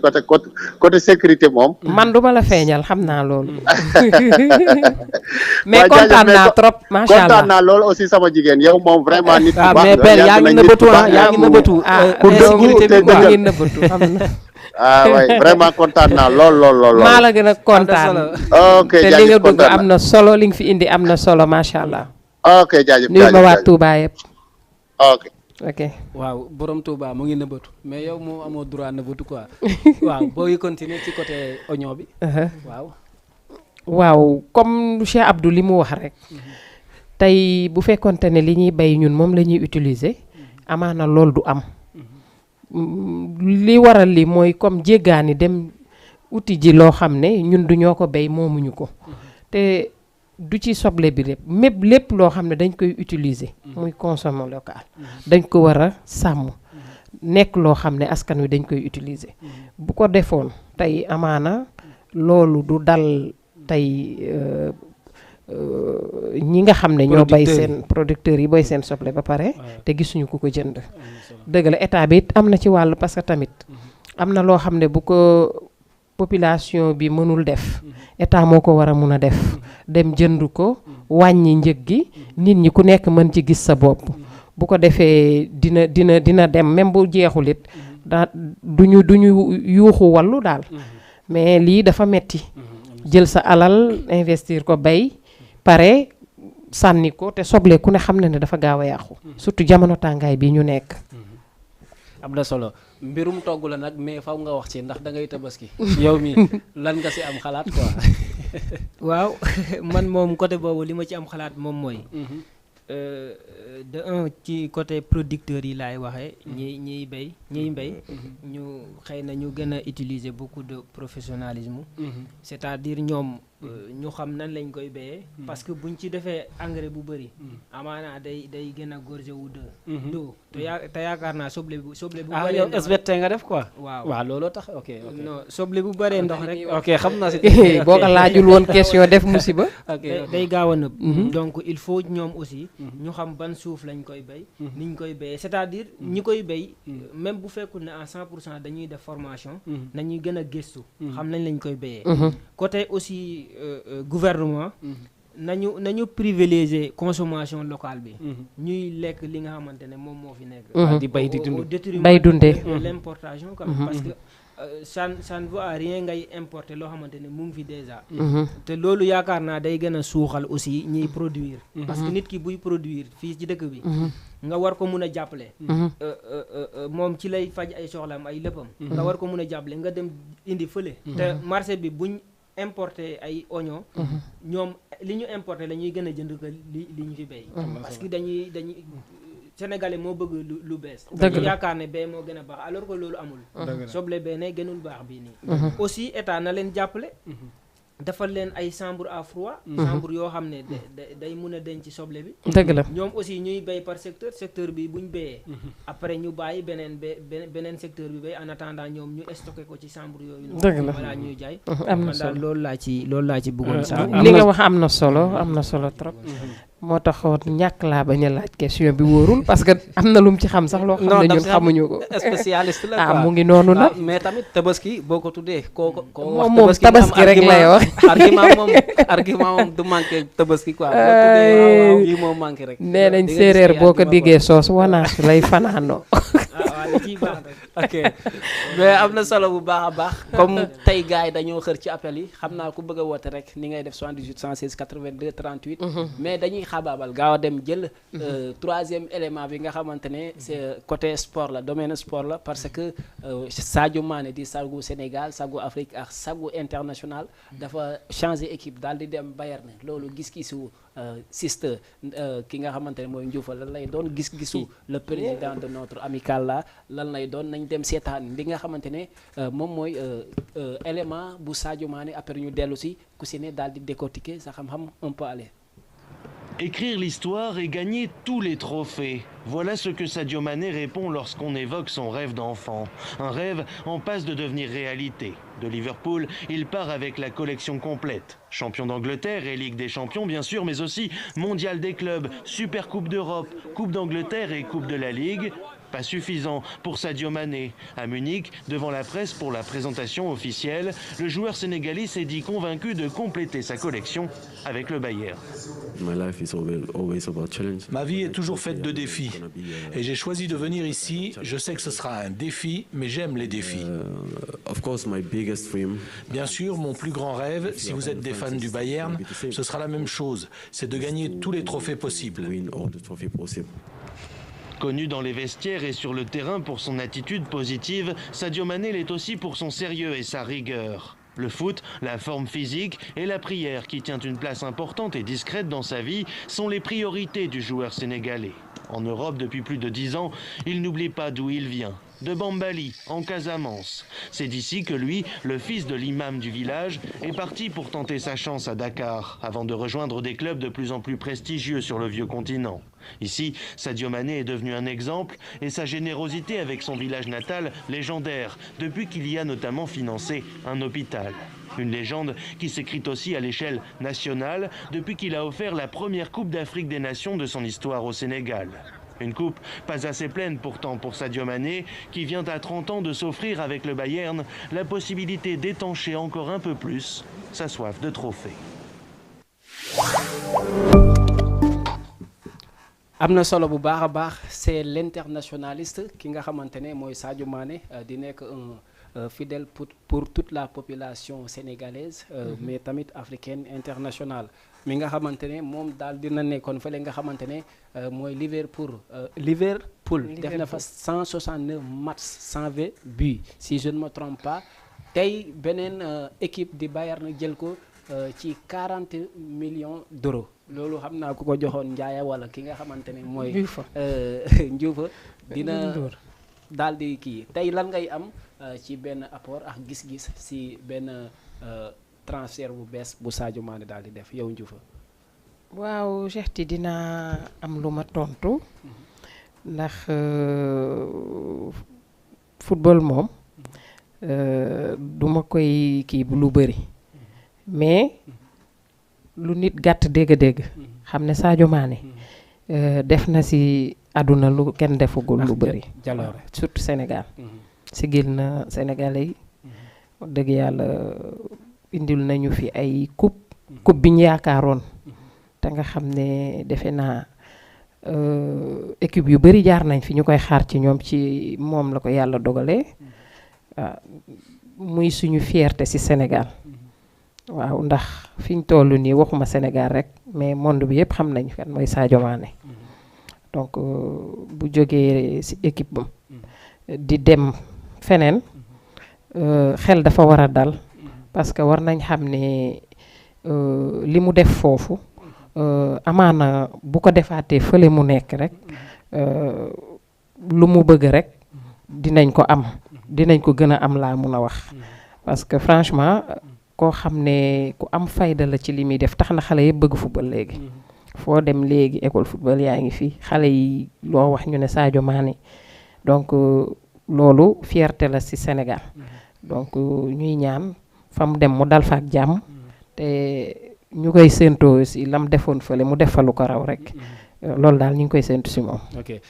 côté sécurité moom. man duma la feeñal xam naa loolu. mais kontaan naa trop macha allah kontaan naa loolu aussi sama jigéen yow moom vraiment nit ku baax mais Père yaa ngi nëbbatu yaa ngi nëbbatu. pour sécurité bi maa ngi nëbbatu xam na. oui vraiment kontaan naa lool. maa la gën a kontaan. ok te li nga dugg am na solo li nga fi indi am na solo macha allah. ok jaajëf nuyu ma waa Touba yëpp. ok waaw borom Touba mu ngi nëbbatu mais yow moo amoo droit nëbbatu quoi waaw booy continuer ci côté oignon bi. waaw comme Cheikh Abdou li mu wax rek. tey bu fekkonte ne li ñuy bay ñun moom la ñuy utiliser. amaana loolu du am. li waral li mooy comme jéggaani dem uti ji loo xam ne ñun du ñoo ko bay moomuñu ko. te du ci soble bi lépp loo xam ne dañ koy utiliser. muy consommer local. dañ ko war a sàmm. nekk loo xam ne askan wi dañ koy utiliser. bu ko defoon tey amaana loolu du dal tey ñi nga xam ne ñoo bay seen producteurs yi bay seen soble ba pare. te gisuñu ku ko jënd. dëgg la état bi it am na ci wàll parce que tamit am na loo xam ne bu ko population bi mënul def. état moo ko war a mun a def. dem jënd ko wàññi njëg gi nit ñi ku nekk mën ci gis sa bopp. bu ko defee dina dem même bu jeexul it duñu yuuxu wallu daal. mais lii dafa metti jël sa alal investir ko bay pare sànni ko te soble ku ne xam na ne dafa gaaw a yàqu. surtout jamono tàngaay bi ñu nekk. am na solo mbirum togg la nag mais faw nga wax ci ndax da ngay tabaski yow mi lan nga ci am xalaat quoi. waaw man moom côté boobu li ma ci am xalaat moom mooy. de un ci côté producteurs yi laay waxee. ñiy mbay ñu xëy na ñu gën a utiliser beaucoup de professionnalisme. c'est-à-dire ñoom ñu xam nan lañ koy béyee. parce que buñ ci defee engrais bu bëri. amaana day gën a gorgé wu doo te yaakaar naa soble bu bëree yow SVT nga def quoi. waaw looloo tax ok. non soble bu bëree ndox rek. ok xam naa si. boo ko laajul woon question def musiba. day gaaw a nëb. donc il faut ñoom aussi. ñu xam ban suuf lañ koy béy. niñ koy béyee c'est-à-dire ñi koy béy. même bu fekkul ne à 100% dañuy def formation. nañuy gën a gëstu. xam nañ lañ koy béyee. côté aussi gouvernement. nañu privilégier consommation locale bi. ñuy lekk li nga xamante ne moom moo fi nekk. di bay di dund bay dundee l'importation quand même parce que ça ne vaut à rien ngay importer loo xamante ne mu ngi fi déjà. te loolu yaakaar naa day gën a suuxal aussi ñiy produire. parce que nit ki buy produire fii ci dëkk bi. nga war ko mun a jàppale. moom ci lay faj ay soxlaam ay léppam. nga war ko mun a jàppale nga dem indi fële. te marché bi buñ importer ay oignon. ñoom li ñu importer la ñuy gën a jënd ko li ñu fi béy. parce que dañuy Sénégalais moo bëgg lu bees. dañu yaakaar ne bee moo gën a baax alors que loolu amul. soble bee ne gënul baax bii nii. aussi état na leen jàppale. defal leen ay chambre à froid. chambre yoo xam ne day mun a denc soble bi. dëgg la ñoom aussi ñuy béy par secteur bi bu ñu béyee. après ñu bàyyi beneen secteur bi béy en attendant ñoom ñu stocké ko ci chambre yooyu. dëgg la voilà ñuy jaay. am na solo loolu laa ci bëggoon sax. li nga wax am na solo trop. moo taxoon ñàkk laa bañ a laaj question bi wóorul parce que am na lu mu ci xam sax loo xam ne ñun xamuñu ko. spécialiste la quoi mu ngi noonu nag. mais tamit tabaski boo ko tuddee koo moom tabaski rek lay wax. argument moom du manqué tabaski quoi. boo tuddee yi moom manqué rek. nee nañ séeréer boo ko diggee soos wanaas lay fanaanoo. ok mais am na solo bu baax a baax comme tey gars yi dañoo xër ci appel yi xam naa ku bëgg a woote rek ni ngay def 78 116 82 38. mais dañuy xabaabal gaaw a dem jël troisième élément bi nga xamante ne c'est côté sport la domaine sport la parce que Sadio Mané di sagu Sénégal sagu Afrique ak sagu international dafa changer équipe daal di dem Bayern loolu gis-gisu sister ki nga xamante ne mooy Ndioufa lan lay doon gis-gisu le président de notre amical la lan lay doon nañ dem seetaan li nga xamante ne moom mooy élément bu Sadio Mané après ñu dellu si ku si ne daal di décortiquer sa xam-xam un peu aller. Écrire l'histoire et gagner tous les trophées. Voilà ce que Sadio Mané répond lorsqu'on évoque son rêve d'enfant. Un rêve en passe de devenir réalité. De Liverpool, il part avec la collection complète. Champion d'Angleterre et Ligue des Champions bien sûr, mais aussi Mondial des clubs, Super Coupe d'Europe, Coupe d'Angleterre et Coupe de la Ligue. Pas suffisant pour Sadio Mané. À Munich, devant la presse pour la présentation officielle, le joueur sénégalais s'est dit convaincu de compléter sa collection avec le Bayern. Ma vie est toujours faite de défis et j'ai choisi de venir ici. Je sais que ce sera un défi, mais j'aime les défis. Bien sûr, mon plus grand rêve, si vous êtes des fans du Bayern, ce sera la même chose, c'est de gagner tous les trophées possibles. Connu dans les vestiaires et sur le terrain pour son attitude positive, Sadio Mané l'est aussi pour son sérieux et sa rigueur. Le foot, la forme physique et la prière qui tient une place importante et discrète dans sa vie sont les priorités du joueur sénégalais. En Europe depuis plus de 10 ans, il n'oublie pas d'où il vient. De Bambali, en Casamance. C'est d'ici que lui, le fils de l'imam du village, est parti pour tenter sa chance à Dakar, avant de rejoindre des clubs de plus en plus prestigieux sur le vieux continent. Ici, Sadio Mané est devenu un exemple et sa générosité avec son village natal légendaire, depuis qu'il y a notamment financé un hôpital. Une légende qui s'écrit aussi à l'échelle nationale depuis qu'il a offert la première Coupe d'Afrique des Nations de son histoire au Sénégal. Une coupe pas assez pleine pourtant pour Sadio Mané, qui vient à 30 ans de s'offrir avec le Bayern la possibilité d'étancher encore un peu plus sa soif de trophée. am na solo bu baax a baax c'est l'internationaliste ki nga xamante ne mooy Sadio Mané di nekk un fidèle pour toute la population sénégalaise mais tamit africaine internationale mi nga xamante ne moom daal dina nekkoon fële nga xamante ne mooy Liverpool def na fa 169 matchs 120 buts si je ne me trompe pas tey beneen équipe di Bayern jël ko ci 40 millions d'euros loolu xam naa ku ko joxoon njaaya wala ki nga xamante ne mooy Ndioufa dina daal di kii tey lan ngay am ci benn apport ak gis-gis si benn transfert bu bees bu Sadio Mané daal di def yow Ndioufa. waaw Cheikh Ti dina am lu ma tontu ndax football moom duma koy kii lu bëri mais lu nit gàtt dégg-dégg xam ne Sadio Mané def na si àdduna lu kenn defagul lu bëri surtout Sénégal sigil na Sénégalais yi wax dëgg yàlla indil nañu fi ay coupe bi ñu yaakaaroon te nga xam ne defe naa équipe yu bëri jaar nañ fi ñu koy xaar ci ñoom ci moom la ko yàlla dogalee muy suñu fierté ci Sénégal waaw ndax fi ñu toll nii waxuma Sénégal rek mais monde bi yëpp xam nañu kan mooy Sadio Mané donc bu jógee ci équipe bam di dem feneen xel dafa war a dal parce que war nañ xam ne li mu def foofu amaana bu ko defaatee fële mu nekk rek lu mu bëgg rek dinañ ko am dinañ ko gën a am laa mun a wax parce que franchement koo xam ne ku am fayda la ci li muy def tax na xale yëpp bëgg football léegi. foo dem léegi école football yaa ngi fi xale yi loo wax ñu ne Sadio Mané donc loolu fierté la ci Sénégal. donc ñuy ñaan fa mu dem mu dal fa ak jàmm. te ñu koy séentoo aussi lam defoon fële mu def fa lu ko raw rek. loolu daal ñu ngi koy séentu ci moom. ok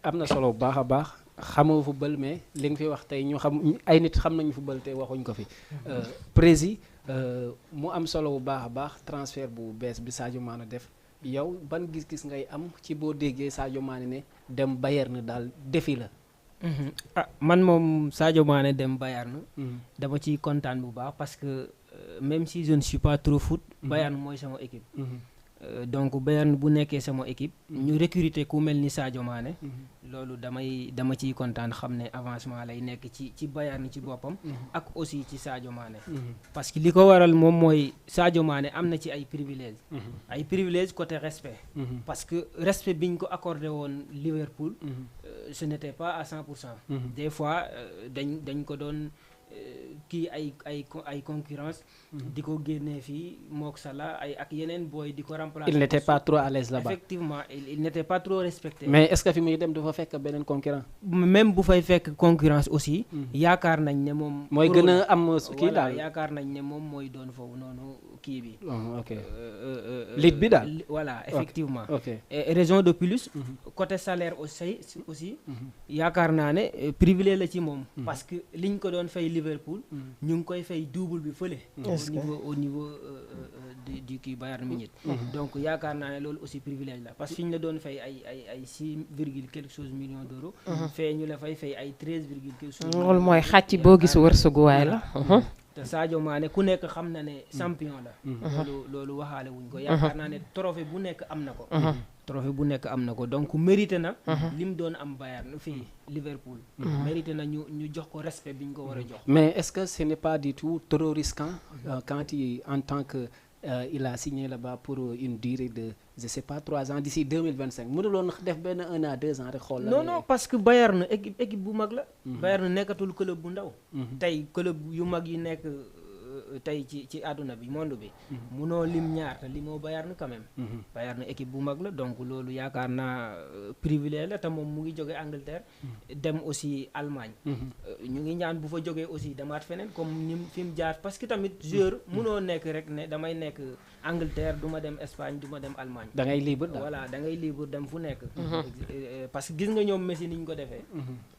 am na solo bu baax a baax xamoo football mais li nga fi wax tey ñu xam ay nit xam nañu football te waxuñ ko fi. prési mu am solo bu baax a baax transfert bu bees bi Sadio Mané def yow ban gis-gis ngay am ci boo déggee Sadio Mané ne dem Bayern daal defi la. ah man moom Sadio Mané dem Bayern. dama ciy kontaan bu baax parce que même si je ne suis pas trop foot. Bayern mooy sama équipe. donc Bayern bu nekkee sama équipe. ñu recruter ku mel ni Sadio Mané. loolu dama ciy kontaan xam ne avancement lay nekk ci Bayern ci boppam. ak aussi ci Sadio Mané. parce que li ko waral moom mooy Sadio Mané am na ci ay privilèges. ay privilèges côté respect. parce que respect biñ ko accordé woon Liverpool. ce n'était pas à 100%. des fois dañ ko doon kii ay concurrence di ko génnee fii mook Salah ak yeneen booy di ko remplacer. il n'était pas trop à l'aise là-bas. effectivement il n'était pas trop respecté. mais est-ce que fi muy dem dafa fekk beneen concurrent. même bu fay fekk concurrence aussi. yaakaar nañ ne moom. mooy gën a am kii daal yaakaar nañ ne moom mooy doon foofu noonu kii bi. ok lit bi daal. voilà effectivement. ok et raison de plus. côté salaire aussi. yaakaar naa ne privilège la ci moom. parce que liñ ko doon fay Liverpool. ñu ngi koy fay double bi fële. au niveau du kii Bayern Munich. donc yaakaar naa ne loolu aussi privilège la parce que fi ñu la doon fay ay 6 virgule quelque chose millions d'euros. fee ñu la fay ay 13 virgule quelque chose. loolu mooy xàcc boo gis wërsëguwaay la. te Sadio Mané ku nekk xam na ne champion la. loolu waxaale wuñ ko yaakaar naa ne trophée bu nekk am na ko. trophée bu nekk am na ko donc mérité na. lim doon am Bayern fii Liverpool. mérité na ñu jox ko respect bi ñu ko war a jox. mais est-ce que ce n'est pas du tout trop risquant quand il en tant que il a signé là-bas pour une durée de je sais pas 3 ans d'ici 2025 mënuloon def benn 1 an 2 ans rek xool. non parce que Bayern équipe bu mag la. Bayern nekkatul club bu ndaw. tey club yu mag yi nekk. tey ci àdduna bi monde bi munoo lim ñaar te limoo Bayern quand même. Bayern équipe bu mag la donc loolu yaakaar naa privilège la te moom mu ngi jóge Angleterre dem aussi Allemagne. ñu ngi ñaan bu fa jógee aussi demaat feneen comme ni fi mu jaar parce que tamit joueur munoo nekk rek ne damay nekk Angleterre du ma dem Espagne du ma dem Allemagne. da ngay libre daal voilà da ngay libre dem fu nekk. parce que gis nga ñoom Messi ni ñu ko defee.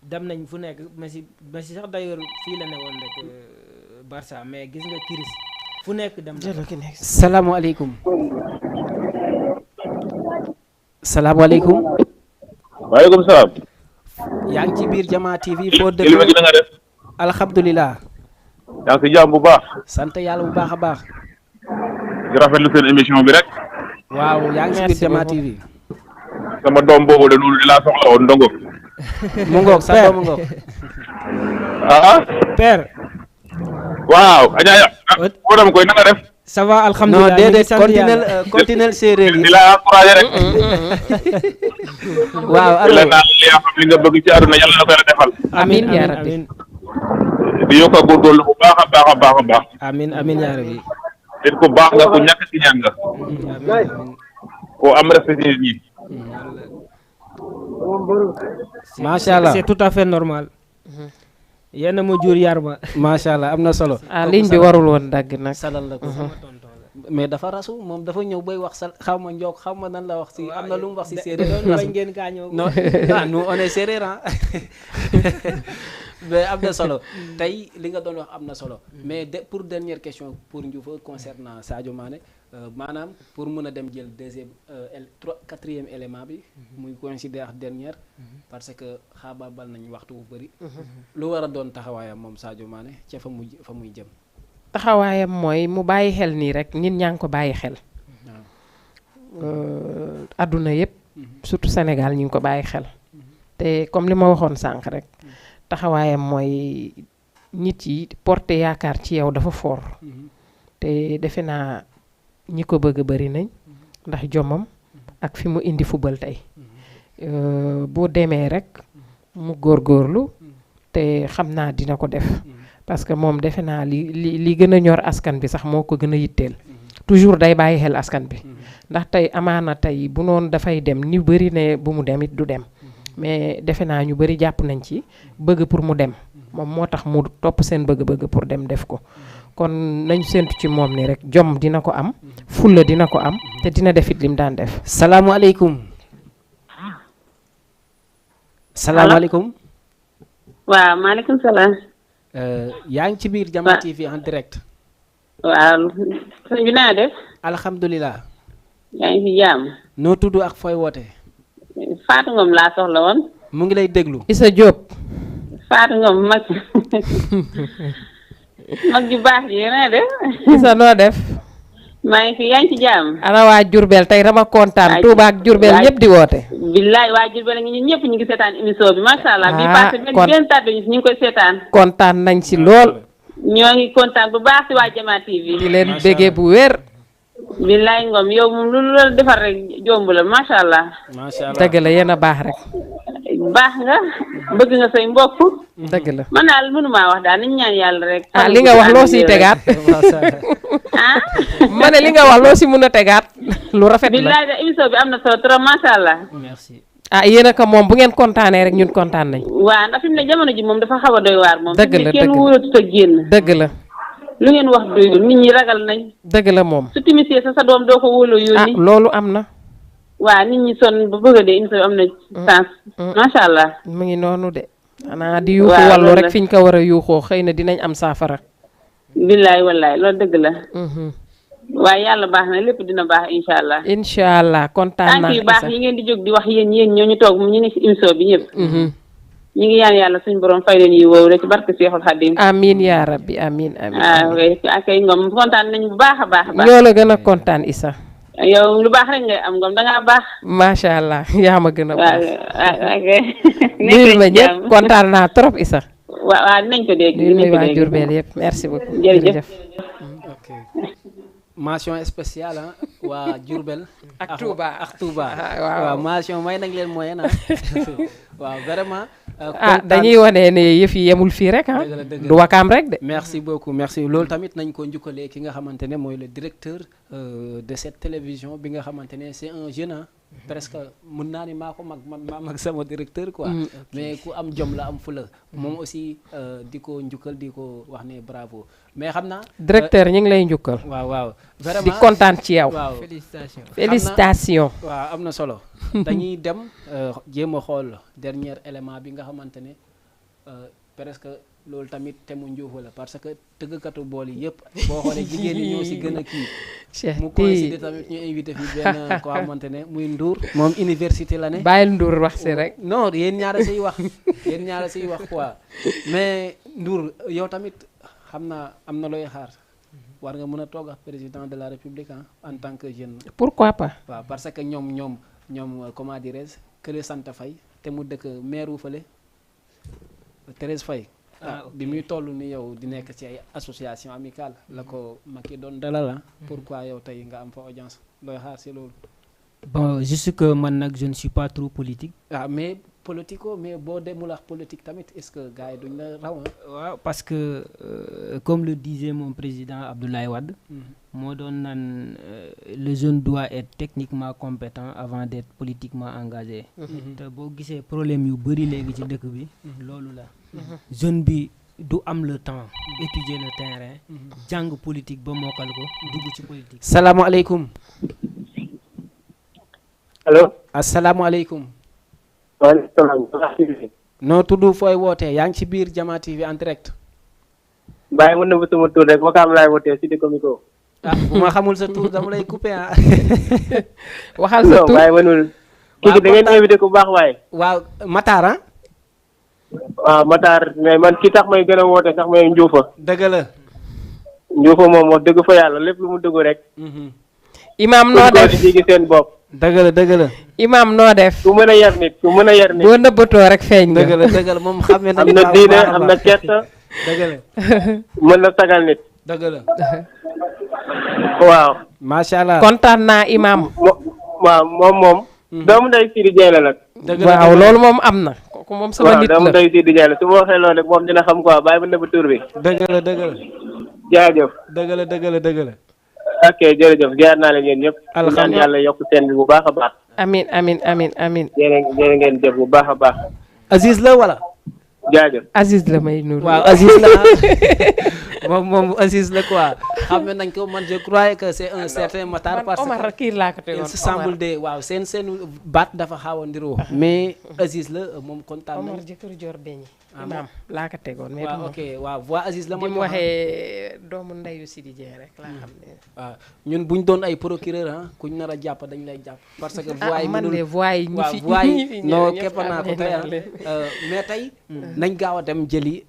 dem nañ fu nekk Messi sax d'ailleurs fii la ne woon rek. Barça mais gis nga Chris fu nekk dem na. salaamaaleykum. salaamaaleykum. waaleykum salaam. yaa ngi ci biir Jamaa TV foo dëkk. Kilifa gi na nga def. alhamdulilah. yaa ngi si jàmm bu baax. sant yàlla bu baax a baax. di rafetlu seen émission bi rek. waaw yaa ngi ci biir Jamaa TV. sama doom boobu de loolu di laa soxla woon ndongo. mu ngoog sa doom mu ngoog. père. waaw Adja Fodam koy na nga def. ça va alhamdulilah non déedéet continuel séeréer yi. di la encouragé rek. waaw alors di la naan li nga xam li nga bëgg ci àdduna yàlla na ko yàlla defal. amiin yaa rabbi. di yokk a góorgóorlu bu baax a baax a baax a baax. amiin yaa rabbi. nit ku baax nga ku ñàkk ci ñaan nga. ku am respect nit ñi. macha allah c'est tout à fait normal. yenn ma jur yar ma. macha allah am na solo. ligne bi warul woon dagg nag. salal la ko mais dafa rasu moom dafa ñëw bay wax sal xaw ma njoog xaw ma nan la wax si am na lu mu wax si séeréer. bañ ngeen kaa ñëw. non nous on est séeréer ah. mais am na solo tey li nga doon wax am na solo. mais pour dernière question pour Ndioufa concernant Sadio Mané maanaam pour mën a dem jël quatrième élément bi. muy considère dernière. parce que xaabaabal nañu waxtu bu bëri. lu war a doon taxawaayam moom Sadio Mané ca fa muy jëm. taxawaayam mooy mu bàyyi xel nii rek nit ñaa ngi ko bàyyi xel. adduna yëpp. surtout Sénégal ñu ngi ko bàyyi xel. te comme li ma waxoon sànq rek. taxawaayam mooy nit yi porter yaakaar ci yow dafa fort. te defe naa ñi ko bëgg bari nañ. ndax jomam ak fi mu indi football tey. boo demee rek mu góorgóorlu te xam naa dina ko def. parce que moom defe naa li gën a ñor askan bi sax moo ko gën a yitteel toujours day bàyyi xel askan bi ndax tey amaana tey bu noonu dafay dem ñu bëri ne bu mu dem it du dem mais defe naa ñu bëri jàpp nañ ci bëgg pour mu dem moom moo tax mu topp seen bëgg-bëgg pour dem def ko kon nañ séntu ci moom ni rek jom dina ko am fulla dina ko am te dina defit lim daan def. salaamaaleykum. salaamaaleykum. waaw maaleykum salaam. yaa ngi ci biir Jama TV en direct. waaw sëñ bi naa def. alhamdulilah. yaa ngi fi jàmm. noo tudd ak fooy woote. Fatou Ngom laa soxla woon. mu ngi lay déglu. Issa Diop. Fatou Ngom mag mag ju baax ji naa def. Issa noo def. maa ngi fi yaa ngi ci jàmm. ana waa Diourbel tey dama kontaan Touba ak Diourbel ñëpp di woote. billaay waa Diourbel a ngi ñun ñëpp ñu ngi seetaan émission bi macha allah. bii passé benn tàddu ñu ngi koy seetaan. kontaan nañ ci lool. ñoo ngi kontaan bu baax si waa Jama TV. di leen bégee bu wér. billaay Ngom yow moom lu la defar rek jomb la macha allah. macha allah dëgg la yéen a baax rek. baax nga bëgg nga say mbokk. dëgg la man daal mënumaa wax daal nañu ñaan yàlla rek. li nga wax loo siy tegaat. ma ne li nga wax loo si mën a tegaat. lu rafet la billaay de émission bi am na solo trop macha allah. merci. yéen a ko moom bu ngeen kontaanee rek ñun kontaan nañ. waaw ndax fi mu ne jamono ji moom dafa xaw a doy waar moom. dëgg la kenn wóoratut a génn. dëgg la. lu ngeen wax doyul nit ñi ragal nañ. dëgg la moom. su timisee sa doom doo ko wóoloo yónni. loolu am na. waaw nit ñi sonn ba bëgg a dee émission bi am na sens. macha allah. mu ngi noonu de. xanaa di yuuxu wàllu rek fi ñu ko war a yuuxoo xëy na dinañ am saafara. billaay wallaay loolu dëgg la. waaye yàlla baax na lépp dina baax incha allah. incha allah kontaan naa tànk yu baax yi ngeen di jóg di wax yéen ñoo ñu toog ñu ngi si émission bi ñëpp. ñu ngi ñaan yàlla suñu borom fay leen yi woowu rek ci barke Seexul Xadim. amiin yaa rabbi amiin amiin. akay Ngom kontaan nañu bu baax a baax. ñoo la gën a kontaan Issa. yow lu baax rek ngay am Ngom da ngaa baax. macha allah yaa ma gën a baax. ok. nuyul ma ñëpp kontaan naa trop Issa. waaw dinañ ko dégg. nuyul ma waa Diourbel yëpp merci beaucoup. jërëjëf. ok mention spéciale waa Diourbel. ak Touba ak Touba. waaw mention may nañ leen moyen waaw vraiment. dañuy wane ne yëf yi yemul fii rek du wakaam rek de. merci beaucoup merci loolu tamit nañ ko njukkalee ki nga xamante ne mooy le directeur de cette télévision bi nga xamante ne c'est un jeune presque mën naa ni maa ko mag sama directeur quoi. mais ku am jom la am fula. moom aussi di ko njukkal di ko wax ne bravo mais xam naa. directeur ñu ngi lay njukkal. waaw vraiment di kontaan ci yow. waaw félicitations. waaw am na solo. dañuy dem jéem a xool dernier élément bi nga xamante ne presque loolu tamit te mu njuufa la parce que tëggkatu bool yi yëpp boo xoolee jigéen ñi ñoo si gën a kii. mu coïncide tamit ñu invité fi benn koo xamante ne muy Ndour. moom université la ne. bàyyil Ndour wax si rek. non yéen ñaara siy wax yéen ñaara siy wax quoi mais Ndour yow tamit xam naa am na looy xaar. war nga mën a toog ak président de la République en tant que jeune. pourquoi pas. waaw parce que ñoom comment dirais-je kële sant Faye te mu dëkk maire wu fële Thérèse Faye. bi muy toll ni yow di nekk ci ay association amicale la ko Macky doon dalal pourquoi yow tey nga am fa audience looy xaar si loolu. bon juste que man nag je ne suis pas trop politique. mais politico mais boo demul ak politique tamit est-ce que gars yi duñ la raw waaw parce que comme le disait mon président Abdoulaye Wade. moo doon naan le jeune doit être techniquement compétent avant d'être politiquement engagé. te boo gisee problème yu bari léegi ci dëkk bi. loolu la. jeune bi du am le temps étudier le terrain. jàng politique ba mokkal ko dugg ci politique. salaamaaleykum. allo. asalaamaaleykum. waaleykum salaam. noo tudd fooy wootee yaa ngi ci biir Jama TV en direct. bàyyi mën na ba sama tur rek Wakaam laay wootee si dëkk Comico. bu ma xamul sa tur dama lay coupé waxal sa tur bàyyi mënul. kii da ngeen invité ku baax waaye. waaw Matar waaw Matar mais man ki tax may gën a woote sax may Njuufa. dëgg la. Njuufa moom wax dëgg fa yàlla lépp lu mu dëgg rek. imaam noo def di gis seen bopp. dëgg la. imaam noo def. ku mën a yar nit boo nëbbatoo rek feeñ nga. dëgg la moom xam ne am na diine am na kersa. dëgg la. mën na sagal nit. dëgg la. waaw. macha allah kontaan naa imaam. waaw moom. doomu nday Sidi Dieng la nag. waaw loolu moom am na. kooku moom sama nit la doomu day Sidi Diallo su ma waxee loolu rek moom dina xam quoi bàyyi ma nëbb tur bi. dëgg la. jaajëf. dëgg la. ok jërëjëf ziar naa leen yéen ñëpp. ñaan yàlla yokk seen bi bu baax a baax. amiin. jërë ngeen jëf bu baax a baax. Aziz la wala. jaajëf Aziz la may nuyu. waaw Aziz la moom Aziz la quoi xam nañ ko man je croyais que c'est un certain Matar. parce que Omar kii laa ko tegoon il se semble de waaw seen baat dafa xaw a ndiroo mais Aziz la moom kontaan nañ. Omar jëkkër Dior Beñi. imaam laa ko tegoon. mais waaw ok waaw voix Aziz la. bi mu waxee doomu ndeyu Sidi Dieng rek laa xam ne. waaw ñun buñ doon ay procureur kuñ nar a jàpp dañ lay jàpp. parce que voix yi man de voix yi ñi fi voix yi non képp naa ko tey mais tey nañ gaaw a dem jëli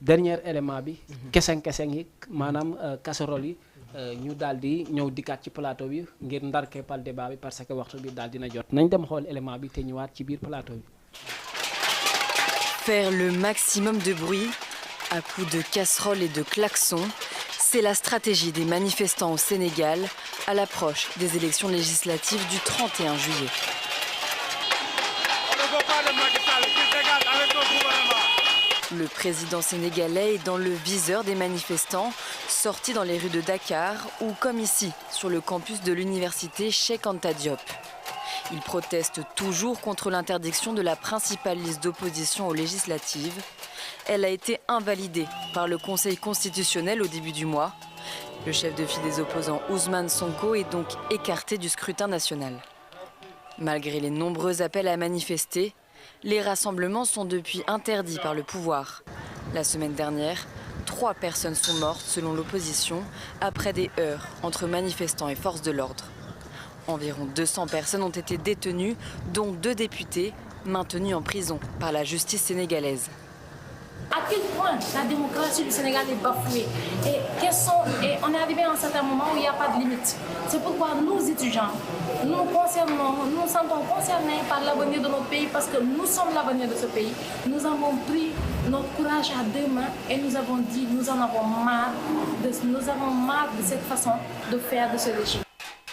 dernier élément bi. keseng yi maanaam casserole yi ñu daal di ñëw dikkaat ci plateau bi ngir ndar keppal débat bi parce que waxtu bi daal dina jot nañ dem xool élément bi te ñëwaat ci biir plateau bi. Faire le maximum de bruit à coups de casseroles et de klaxons, c'est la stratégie des manifestants au Sénégal à l'approche des élections législatives du 31 juillet. Le président sénégalais est dans le viseur des manifestants sortis dans les rues de Dakar ou comme ici, sur le campus de l'université Cheikh Anta Diop. Ils protestent toujours contre l'interdiction de la principale liste d'opposition aux législatives. Elle a été invalidée par le Conseil constitutionnel au début du mois. Le chef de file des opposants Ousmane Sonko est donc écarté du scrutin national. Malgré les nombreux appels à manifester, les rassemblements sont depuis interdits par le pouvoir. La semaine dernière, 3 personnes sont mortes selon l'opposition après des heurts entre manifestants et forces de l'ordre. Environ 200 personnes ont été détenues, dont 2 députés maintenus en prison par la justice sénégalaise. À quel point la démocratie du Sénégal est bafouée et on est arrivé à un certain moment où il n'y a pas de limite. C'est pourquoi nous étudiants, nous nous sentons concernés par l'avenir de notre pays parce que nous sommes l'avenir de ce pays. Nous avons pris notre courage à 2 mains et nous avons dit nous en avons marre de cette façon de faire de ce régime.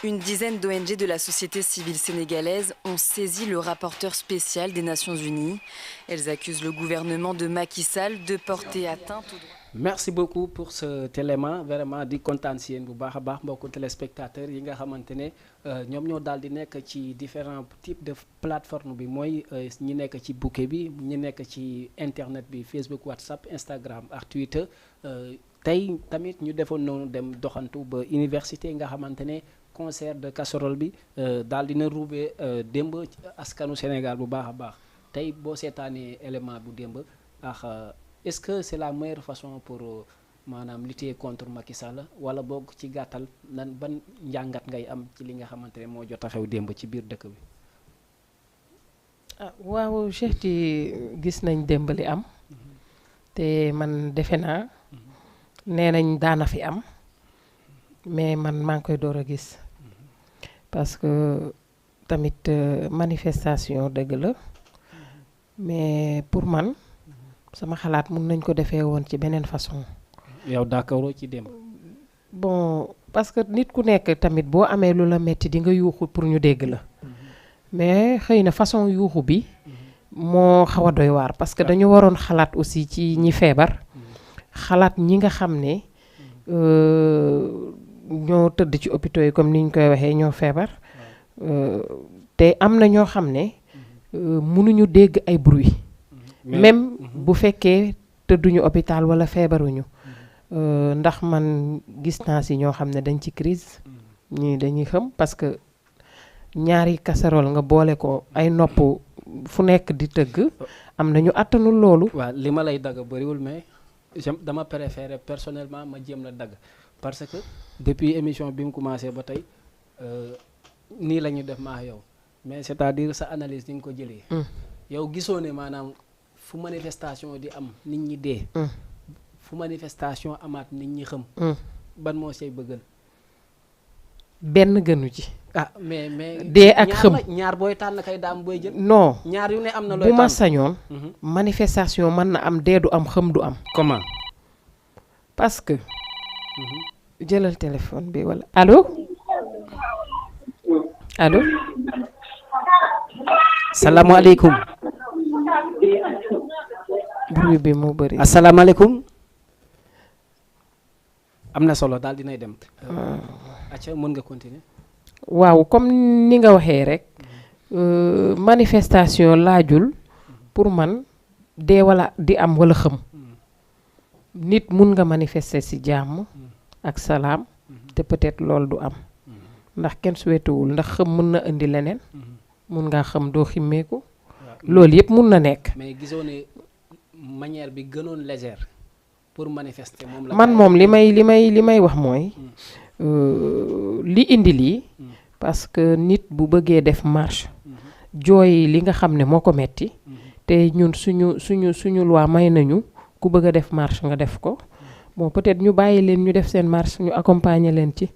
Une dizaine d'ONG de la société civile sénégalaise ont saisi le rapporteur spécial des Nations Unies. Elles accusent le gouvernement de Macky Sall de porter atteinte aux droits. Merci beaucoup pour cet élément vraiment di kontaan si yéen bu baax a baax mbokku téléspectateurs yi nga xamante ne ñoom ñoo daal di nekk ci différents types de plateforme bi mooy ñi nekk ci bouquet bi ñi nekk ci internet bi Facebook WhatsApp Instagram ak Twitter tey tamit ñu defoon noonu dem doxantu ba université nga xamante ne concert de casserole bi daal dina ruubee démb askanu Sénégal bu baax a baax tey boo seetaanee élément bu démb ak est-ce que c'est la meilleure façon pour maanaam lutter contre Macky Sall wala boog ci gàttal nan ban njàngat ngay am ci li nga xamante ne moo jot a xew démb ci biir dëkk bi. waaw Cheikh ti gis nañ démb li am te man defe naa nee nañ daana fi am mais man maa ngi koy door a gis parce que tamit manifestation dëgg la mais pour man sama xalaat mun nañ ko defee woon ci beneen façon. yow d'accord ci dem. bon parce que nit ku nekk tamit boo amee lu la metti di nga yuuxu pour ñu dégg la mais xëy na façon yuuxu bi moo xaw a doy waar parce que dañu waroon xalaat aussi ci ñi feebar xalaat ñi nga xam ne ñoo tëdd ci hôpitaux yi comme ni ñu koy waxee ñoo feebar te am na ñoo xam ne mënuñu dégg ay bruit même bu fekkee tëdduñu hôpital wala feebaruñu ndax man gis naa si ñoo xam ne dañ ci crise ñii dañuy xam parce que ñaari casserole nga boole ko ay nopp fu nekk di tëgg am na ñu àttanul loolu. waaw li ma lay dagg bëriwul mais dama préféré personnellement ma jéem la dagg parce que depuis émission bi mu commencé ba tey nii la ñu def maa yow mais c'est-à-dire sa analyse ni nga ko jëlee. yow gisoo ne maanaam fu manifestation di am nit ñi dee. fu manifestation amaat nit ñi xam. ban moo say bëggal. benn gënu ci. ah mais dee ak xëm ñaar booy tànn kay daam booy jël. non ñaar yu ne am na looy bu ma sañoon. manifestation mën na am dee du am xëm du am. comment. parce que. jëlal téléphone bi wala allo. allo. salaamaaleykum. bruit bi moo bëri. asalaamaaleykum. am na solo daal dinay dem. acca mën nga continuer. waaw comme ni nga waxee rek manifestation laajul pour man dee wala di am wala xëm. nit mun nga manifester ci jàmm ak salaam te peut-être loolu du am ndax kenn souhaitewul ndax xëm mun na indi leneen mun ngaa xam doo ximmeeku loolu yëpp mun na nekk. mais gisoo ne manière bi gënoon légère pour manifester moom la. man moom li may wax mooy li indi lii parce que nit bu bëggee def marche jooy li nga xam ne moo ko metti te ñun suñu loi may nañu ku bëgg a def marche nga def ko bon peut-être ñu bàyyi leen ñu def seen marche ñu accompagner leen ci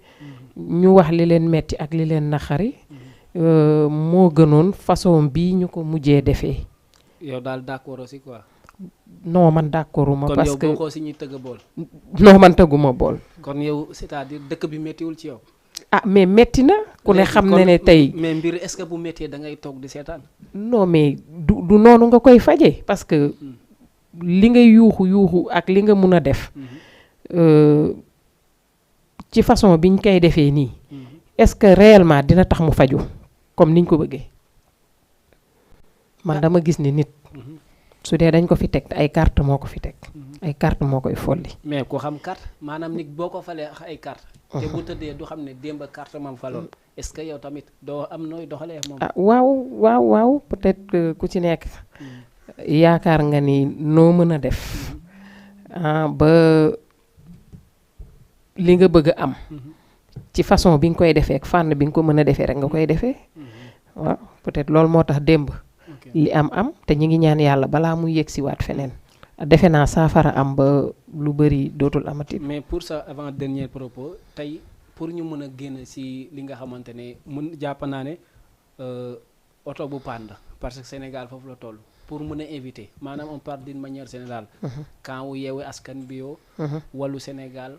ñu wax li leen metti ak li leen naxari moo gënoon façon bii ñu ko mujjee defee. yow daal d'accord aussi quoi. non man d'accorduma parce que kon yow bokkoo si ñuy tëgg bool. non man tëgguma bool. kon yow c'est-à-dire dëkk bi méttiwul ci yow. ah mais métti na ku ne xam na ne tey. mais mbir est-ce que bu méttee da ngay toog di seetaan. non mais du noonu nga koy faje parce que li nga yuuxu ak li nga mun a def ci façon biñ koy defee nii est-ce que réellement dina tax mu faju comme niñ ko bëggee man dama gis ni nit su dee dañ ko fi teg ay carte moo ko fi teg ay carte moo koy folli. mais ku xam carte maanaam nit boo ko falee ay carte te bu tëddee du xam ne démb carte mam faloon est-ce que yow tamit doo am nooy doxalee moom. ah waaw peut-être que ku ci nekk yaakaar nga ni noo mën a def ba li nga bëgg a am ci façon bi nga koy defee ak fànn bi nga ko mën a defee rek nga koy defee waaw peut-être loolu moo tax démb li am te ñu ngi ñaan yàlla balaa muy yegg si waat feneen defe naa saafara am ba lu bëri dootul amati. mais pour ça avant dernier propos tey pour ñu mën a génn si li nga xamante ne jàpp naa ne oto bu pànd parce que Sénégal foofu la toll. pour mën a éviter maanaam on parle d'une manière générale. quand wu Yewwi Askan Wi yoo Wallu Sénégal.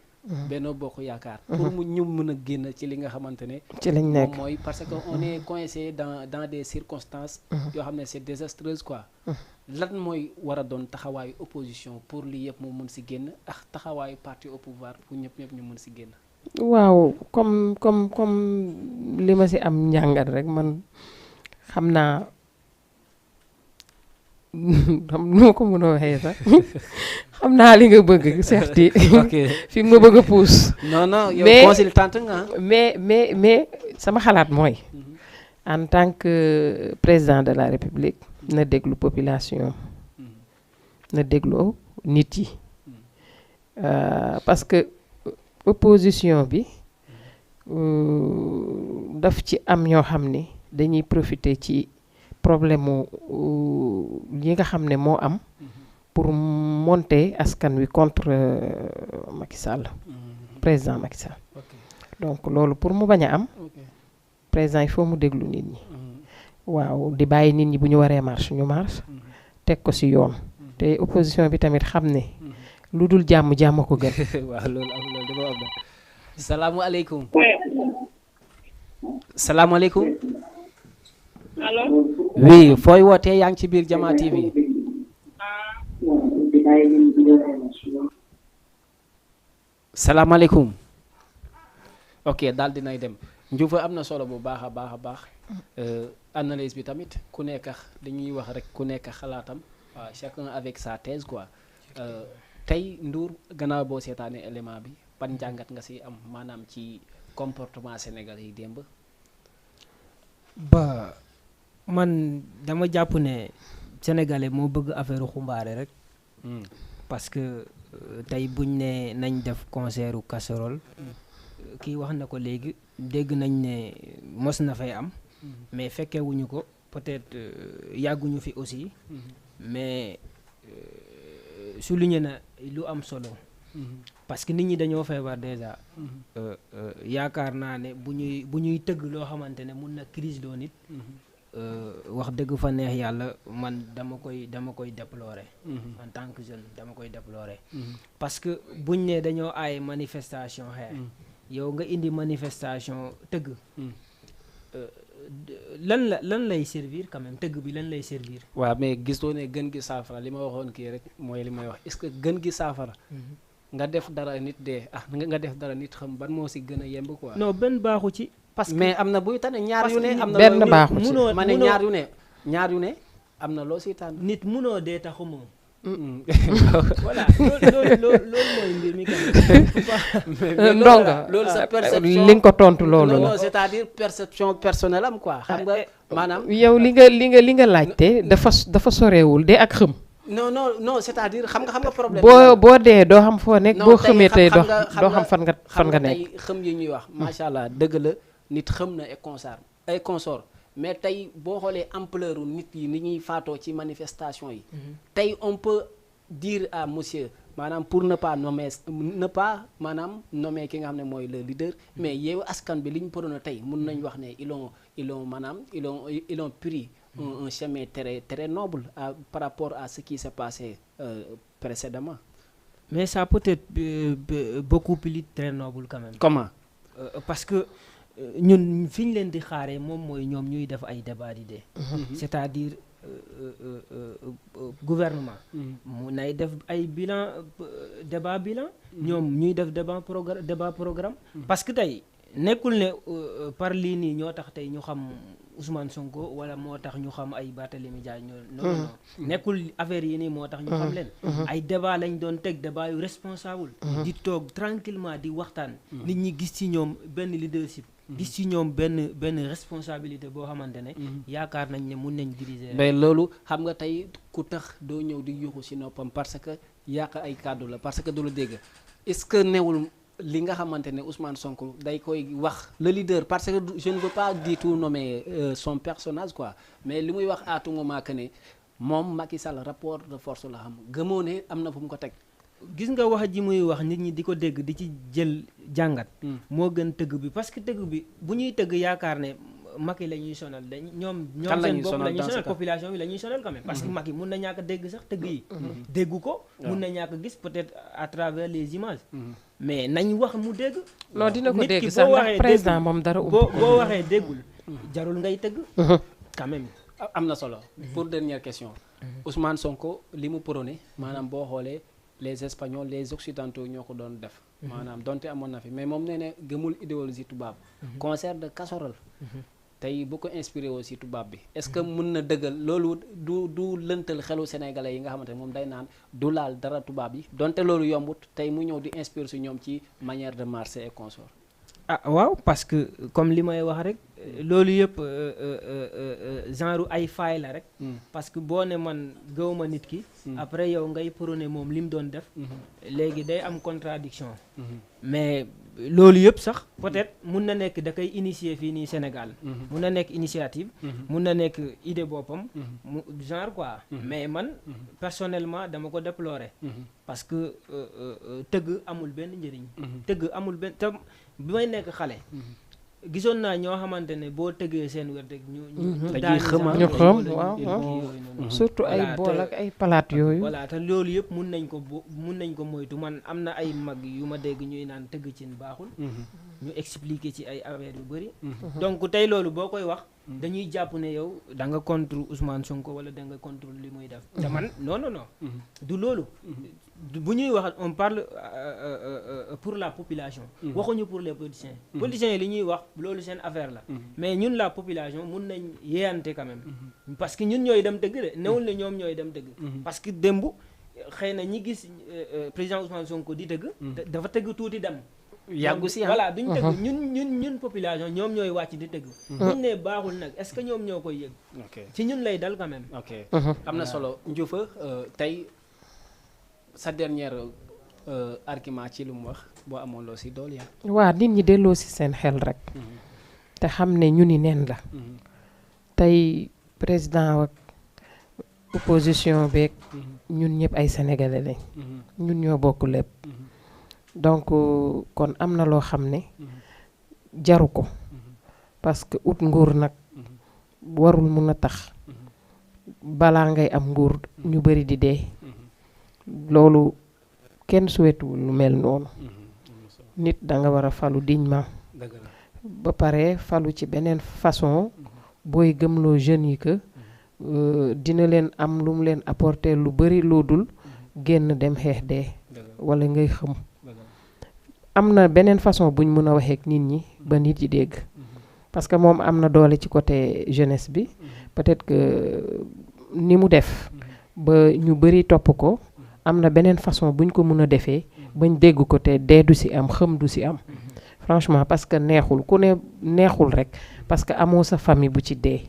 Benno Bokk Yaakaar. pour mu ñu mën a génn ci li nga xamante ne. ci lañ nekk moom mooy parce que on est coincé dans des circonstances. yoo xam ne c'est désastreuse quoi. lan mooy war a doon taxawaayu opposition pour lii yëpp mu mën si génn ak taxawaayu parti au pouvoir pour ñëpp ñu mën si génn. waaw comme li ma si am njàngat rek man xam naa. xam nu ma ko mën a waxee sax xam naa li nga bëgg certi fi nga bëgg a puus. non yow consultante nga. mais sama xalaat mooy en tant que président de la République na déglu population na déglu nit yi parce que opposition bi daf ci am ñoo xam ni dañuy profiter ci. problème mu yi nga xam ne moo am pour monter askan wi contre Macky Sall président Macky Sall donc loolu pour mu bañ a am président il faut mu déglu nit ñi waaw di bàyyi nit ñi bu ñu waree marche ñu marche teg ko ci yoon te opposition bi tamit xam ne lu dul jàmm ko gën. waaw loolu dafa am salaamualeykum. salaamualeykum. allo. oui fooy wootee yaa ngi ci biir Jama TV. salaamaaleykum. ok daal dinay dem njuufa am na solo bu baax a baax analyse bi tamit ku nekk dañuy wax rek ku nekk xalaatam waaw chacun avec sa thèse quoi tey Ndour gannaaw boo seetaanee élément bi ban njàngat nga si am maanaam ci comportement Sénégal yi démb. ba man dama jàpp ne sénégalais moo bëgg affaire xumbaare rek parce que tey buñ ne nañ def concertu casserole kii wax na ko léegi dégg nañ ne mos na fay am mais fekkewuñu ko peut-être yàgguñu fi aussi mais souligné na lu am solo parce que nit ñi dañoo feebar déjà yaakaar naa ne bu ñuy tëgg loo xamante ne mun na crise doo nit wax dëgg fa neex yàlla man dama koy déplorer en tant que jeune dama koy déplorer parce que buñ ne dañoo aaye manifestation xeex yow nga indi manifestation tëgg lan lay servir quand même tëgg bi lan lay servir. waaw mais gisoo ne gën gi saafara li ma waxoon kii rek mooy li may wax est-ce que gën gi saafara. nga def dara nit dee nga def dara nit xam ban moo si gën a yemb quoi. non benn baaxu ci. parce que mais am na buy tane ñaar yu ne. am na benn baaxu ci ma ne ñaar yu ne am na loo si tànn. nit munoo dee taxu moom. voilà loolu mooy mbir mi ndonga loolu sa perception li nga ko tontu loolu la. non c'est-à-dire perception personnelle am quoi xam nga maanaam. yow li nga laajte dafa sorewul dee ak xëm. non c'est-à-dire xam nga problème. boo dee doo xam foo nekk boo xëmee tey doo xam fan nga nekk. tey xëm yi ñuy wax macha allah dëgg la nit xëm na ay consort mais tey boo xoolee ampleur nit yi ni ñuy faatoo ci manifestation yi. tey on peut dire à monsieur maanaam pour ne pas maanaam nommer ki nga xam ne mooy le leader. mais Yewwi Askan bi li ñu përoon tey mun nañ wax ne ils ont pris un chemin très très noble par rapport à ce qui s'est passé précédemment. mais ça peut être beaucoup plus très noble quand même. Comment? Parce que ñun fi ñu leen di xaaree moom mooy ñoom ñuy def ay débat d'idées. c'est-à-dire gouvernement. mu nay def ay débat bilan. ñoom ñuy def débat programme. parce que tey nekkul ne par lii nii ñoo tax tey ñu xam Ousmane Sonko wala moo tax ñu xam ay Barthélémy Dias non nekkul affaire yi nii moo tax ñu xam leen. ay débat lañ doon teg débat yu responsable. di toog tranquillement di waxtaan. nit ñi gis ci ñoom benn leadership. gis ci ñoom benn responsabilité boo xamante ne. yaakaar nañ ne mun nañ diriger. mais loolu xam nga tey ku tax doo ñëw di yuuxu ci noppam parce que yàq ay kàddu la parce que du la dégg est-ce que newul li nga xamante ne Ousmane Sonko day koy wax le leader parce que je ne veux pas du tout nommer son personnage quoi mais li muy wax à tout moment que ne moom Macky Sall rapport de force la xam gëmoo ne am na fu mu ko teg. gis nga wax ji muy wax nit ñi di ko dégg di ci jël jàngat. moo gën tëgg bi parce que tëgg bi bu ñuy tëgg yaakaar ne Macky la ñuy sonal ñoom seen bopp la ñuy sonal population bi la ñuy sonal quand même. parce que Macky mun na ñàkk a dégg sax tëgg yi. déggu ko mun na ñàkk a gis peut-être à travers les images. mais nañ wax mu dégg. non dina ko dégg sax ndax président moom dara boo waxee déggul jarul ngay tëgg. quand même. am na solo. pour dernière question. Ousmane Sonko li mu prôné maanaam boo xoolee les Espagnols les Occidentaux ñoo ko doon def. maanaam donte amoon na fi mais moom nee na gëmul idéologie tubaab. concert de casserole. tey bu ko inspiré aussi tubaab bi est-ce que mën na dëggal loolu du lëntal xelu sénégalais yi nga xamante ne moom day naan du laal dara tubaab yi donte loolu yombut tey mu ñëw di inspiré su ñoom ci manière de marcher et consort. ah waaw parce que comme li may wax rek loolu yëpp genre ay faay la rek. parce que boo ne man gëwuma nit ki. après yow ngay prôné moom li mu doon def. léegi day am contradiction mais loolu yëpp sax peut-être mun na nekk da koy initier fii nii Sénégal. mun na nekk initiative. mun na nekk idée boppam. mu genre quoi. mais man personnellement dama ko déplorer. parce que tëgg amul benn njëriñ. tëgg amul benn te bi may nekk xale. gisoon naa ñoo xamante ne boo tëggee seen wér rek ñu xam waaw surtout ay bool ak ay palaat yooyu. voilà te loolu yëpp mun nañ ko moytu man am na ay mag yu ma dégg ñuy naan tëgg cin baaxul. ñu expliquer ci ay affaires yu bëri. donc tey loolu boo koy wax. dañuy jàpp ne yow da nga contre Ousmane Sonko wala da nga contre li muy def. te man non. du loolu. bu ñuy wax on parle pour la population. waxuñu pour les politiciens. politiciens yi li ñuy wax loolu seen affaire la. mais ñun la population mun nañ yeeyante quand même. parce que ñun ñooy dem dëgg de newul ne ñoom ñooy dem dëgg. parce que démb xëy na ñi gis président Ousmane Sonko di dëgg. dafa tëgg tuuti dem. yàggu si voilà duñ tëgg ñun population ñoom ñooy wàcc di tëgg. buñ ne baaxul nag est-ce que ñoom ñoo koy yëg. ci ñun lay dal quand même. ok am na solo Ndioufa tey sa dernière argument ci lu mu wax boo amoon loo si dool yaa. waa nit ñi delloo si seen xel rek. te xam ne ñu ni neen la. tey président ak opposition beeg. ñun ñëpp ay sénégalais lañ. ñun ñoo bokk lépp. donc kon am na loo xam ne jaru ko parce que ut nguur nag warul mun a tax balaa ngay am nguur ñu bari di dee loolu kenn souhaitewul lu mel noonu nit da nga war a falu dignement ba pare falu ci beneen façon booy gëmloo jeunes yi que dina leen am lu mu leen apporter lu bari loo dul génn dem xeex dee wala ngay xam am na beneen façon buñ mën a waxee ak nit ñi ba nit yi dégg parce que moom am na doole ci côté jeunesse bi peut-être que ni mu def ba ñu bari topp ko am na beneen façon buñ ko mën a defee bañ dégg ko te dee du ci am xam du ci am franchement parce que neexul ku ne neexul rek parce que amoo sa famille bu ci dee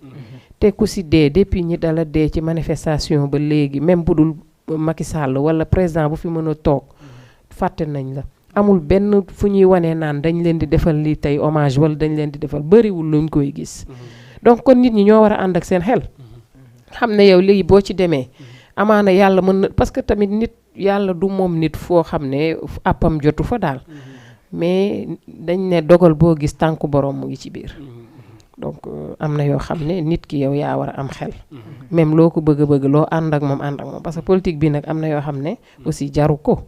te ku ci dee depuis ñi dala dee ci manifestation ba léegi même bu dul Macky Sall wala président bu fi mën a toog fàtte nañ la amul benn fu ñuy wanee naan dañ leen di defal lii tey hommage wala dañ leen di defal bëriwul luñ koy gis donc kon nit ñi ñoo war a ànd ak seen xel xam ne yow léegi boo ci demee amaana yàlla mën na parce que tamit nit yàlla du moom nit foo xam ne àppam jotu fa daal mais dañ ne dogal boo gis tànku borom mu ngi ci biir donc am na yoo xam ne nit ki yow yaa war a am xel même loo ko bëgg loo ànd ak moom parce que politique bi nag am na yoo xam ne aussi jaru ko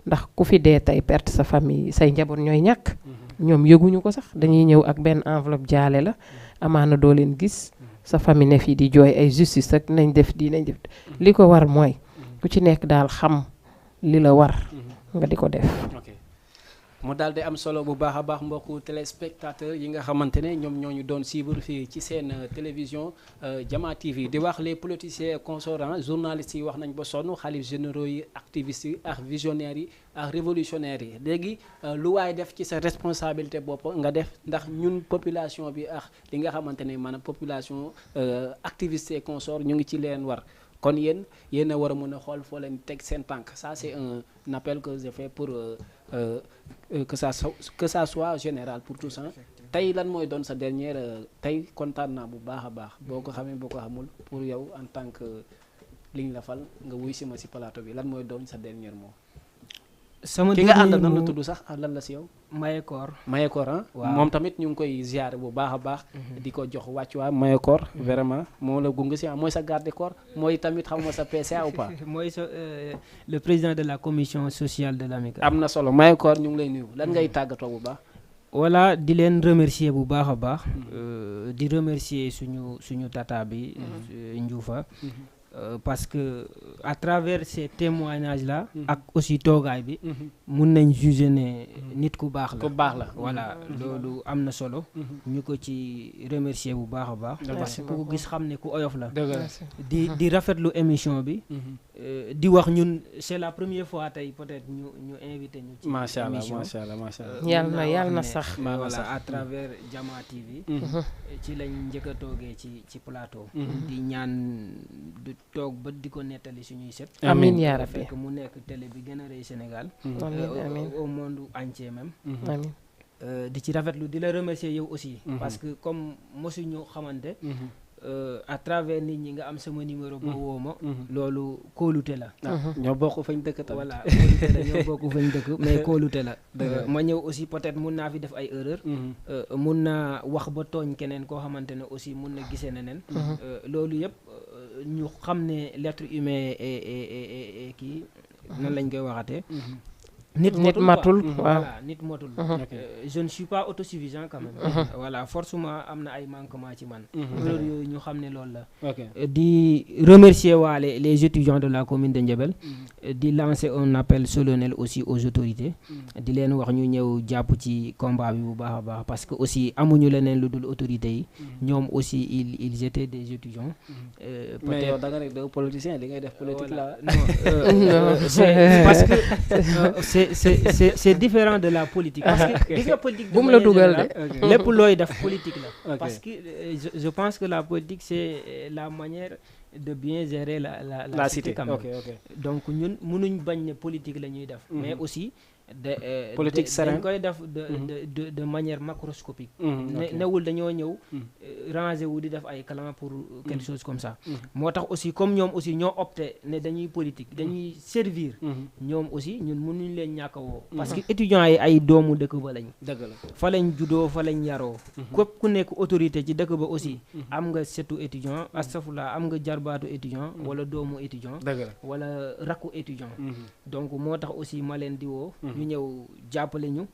ndax ku fi dee tey perte sa famille say njaboot ñooy ñàkk ñoom yëguñu ko sax dañuy ñëw ak benn enveloppe jaale la amaana doo leen gis sa famille ne fii di jooy ay justice ak nañ def li ko war mooy ku ci nekk daal xam li la war nga di ko def mu daal di am solo bu baax a baax mbokku téléspectateurs yi nga xamante ne ñoom ñoo ñu doon suivre fii ci seen télévision Jama TV di wax les politiciens consorants journalistes yi wax nañ ba sonn xalif généraux yi activistes yi ak visionnaires yi ak révolutionnaires yi léegi lu waay def ci sa responsabilité bopp nga def ndax ñun population bi ak li nga xamante ne maanaam population activistes et consorts ñu ngi ci leen war kon yéen a war a mën a xool foo leen teg seen tànk ça c'est un appel que j'ai fait pour que ça soit général pour tous tey lan mooy doon sa dernière tey kontaan naa bu baax a baax boo ko xamee boo ko xamul pour yow en tant que liñ la fal nga wuy si ma si plateau bi lan mooy doon sa dernière mot. sama ki nga àndal nan la tudd sax lan la si yow. Mayekor ah. waaw moom tamit ñu ngi koy ziare bu baax a baax. di ko jox wàccuwaay Mayekor. vraiment moo la gunge si mooy sa garde corps mooy tamit xam nga sa PCA ou pas. mooy le président de la commission sociale de l'AMICAL. am na solo Mayekor ñu ngi lay nuyu lan ngay tàggatoo bu baax. voilà di leen remercier bu baax a baax. di remercier suñu tata bi. Ndioufa. Parce que à travers ces témoignages là ak aussi toogaay bi mun nañ juger ne nit ku baax la voilà loolu am na solo ñu ko ci remercier bu baax a baax parce que ku gis xam ne ku oyof la di rafetlu émission bi di wax ñun c'est la première fois tey peut-être ñu invité ñu ci émission macha allah yàlla na sax voilà à travers Jama TV ci lañ njëkk a toogee ci plateau di ñaan toog ba di ko nettali suñuy set amiin yaa rabbi fekk mu nekk télé bi gën a rëy Sénégal amiin au monde entier même amiin di ci rafetlu di la remercier yow aussi parce que comme mosuñu xamante à travers nit ñi nga am sama numéro ba woo ma loolu kóolute la ñoo bokk fañ dëkk tamit voilà kóolute la ñoo bokk fañ dëkk mais kóolute la ma ñëw aussi peut-être mun naa fi def ay erreur mun naa wax ba tooñ keneen koo xamante ne aussi mun na gisee neneen loolu yëpp ñu xam ne l'être humain et kii nan lañ koy waxatee nit matul voilà nit matul je ne suis pas autosuffisant quand même voilà forcément am na ay manquement ci man loolu yooyu ñu xam ne loolu la di remercier waale les étudiants de la commune de Ndiébel di lancer un appel solennel aussi aux autorités di leen wax ñu ñëw jàpp ci combat bi bu baax a baax parce que aussi amuñu leneen lu dul autorités yi ñoom aussi ils étaient des étudiants mais yow da nga nekk politicien li ngay def politique la c'est parce que c'est différent de la politique parce que di nga politique bu mu la dugal de lépp looy def politique la parce que je pense que la politique c'est la manière de bien gérer la cité quand même donc ñun mënuñ bañ ne politique la ñuy def mais aussi politique serein dañ koy def de manière macroscopique newul dañoo ñëw ranger wu di def ay clan pour quelque chose comme ça moo tax aussi comme ñoom aussi ñoo opté ne dañuy politique dañuy servir ñoom aussi ñun mënuñ leen ñàkk a woo parce que étudiants yi ay doomu dëkk ba lañ fa lañ juddoo fa lañ yaroo képp ku nekk autorité ci dëkk ba aussi am nga setu étudiant astafurlah am nga jarbaatu étudiant wala doomu étudiant wala rakku étudiant donc moo tax aussi ma leen di woo ñu ñëw jàppale ñu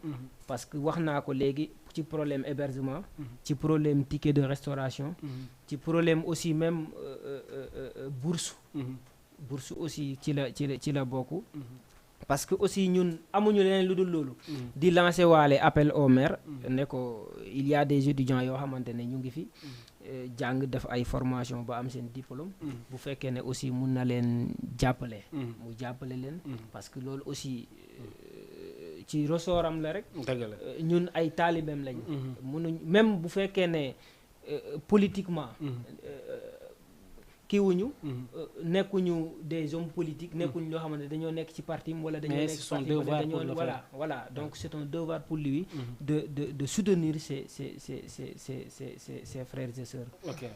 parce que wax naa ko léegi ci problème hébergement ci problème ticket de restauration ci problème aussi même bourse aussi ci la bokk parce que aussi ñun amuñu leneen lu dul loolu di lancer waale appel au maire ne ko il y a des étudiants yoo xamante ne ñu ngi fi jàng def ay formation ba am seen diplôme bu fekkee ne aussi mun na leen jàppale mu jàppale leen parce que loolu aussi ci ressortam la rek ñun ay taalibeem lañ munuñ même bu fekkee ne politiquement kiiwuñu nekkuñu des hommes politiques nekkuñu ñoo xamante ne dañoo nekk ci parti wala dañoo nekk ci parti wala dañoo voilà donc c'est un devoir pour lui de soutenir ses frères et sœurs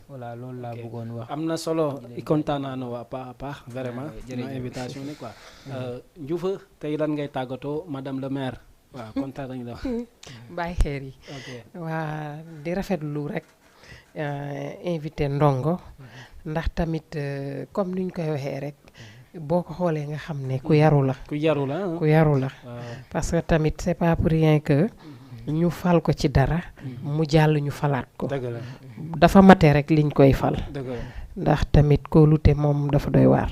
voilà loolu laa bëggoon wax am na solo kontaan naa na waa baax a baax vraiment na invitation ni quoi Ndioufa tey lan ngay tàggatoo madame le maire waaw kontaan nañu la bàyyi xeer yi waa di rafetlu rek invité Ndongo ndax tamit comme niñ koy waxee rek boo ko xoolee nga xam ne ku yaru la parce que tamit c'est pas pour rien que ñu fal ko ci dara mu jàll ñu falaat ko dafa mate rek liñ koy fal ndax tamit kóolute moom dafa doy waar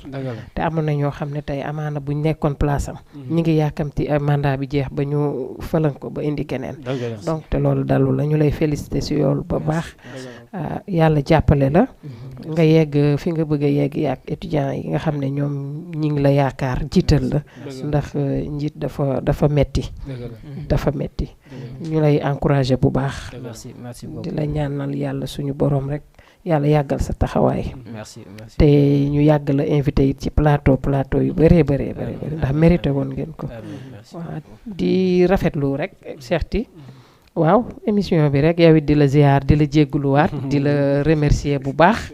te amoon na ñoo xam ne tey amaana buñ nekkoon place am ñi ngi yàkkamti mandat bi jeex ba ñu falan ko ba indi keneen donc te loolu dalu la ñu lay féliciter ci yoolu ba baax yàlla jàppale la nga yegg fi nga bëgg a yegg yaak étudiants yi nga xam ne ñoom ñi ngi la yaakaar jiital la ndax njiit dafa metti ñu lay encourager bu baax di la ñaanal yàlla suñu borom rek yàlla yàggal sa taxawaay te ñu yàgg la invité it ci plateau yu bëree ndax mérité woon ngeen ko waaw di rafetlu rek Cheikh Ty waaw émission bi rek yow it di la ziar di la jégguluwaat di la remercier bu baax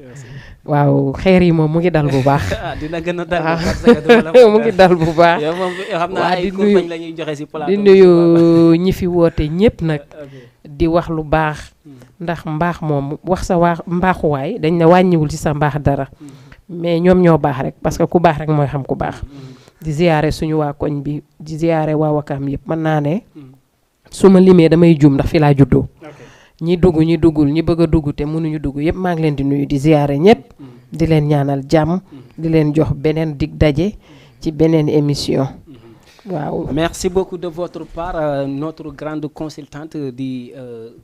waaw xeer yi moom mu ngi dal bu baax dina gën a dal parce que mu ngi dal bu baax yow moom xam naa ay cours la ñuy joxe ci plateau di nuyu ñi fi woote ñëpp nag di wax lu baax ndax mbaax moom wax sa mbaaxuwaay dañ ne wàññiwul ci sa mbaax dara mais ñoom ñoo baax rek parce que ku baax rek mooy xam ku baax di ziyaare suñu waa koñ bi di ziyaare waa Wakaam yëpp mën naa ne su ma limee damay juum ndax fi laa juddoo ñi dugg ñi duggul ñi bëgg a dugg te mënuñu dugg yëpp maa ngi leen di nuyu di ziyaare ñëpp di leen ñaanal jàmm di leen jox beneen dig daje ci beneen émission waaw. Merci beaucoup de votre part, notre grande consultante di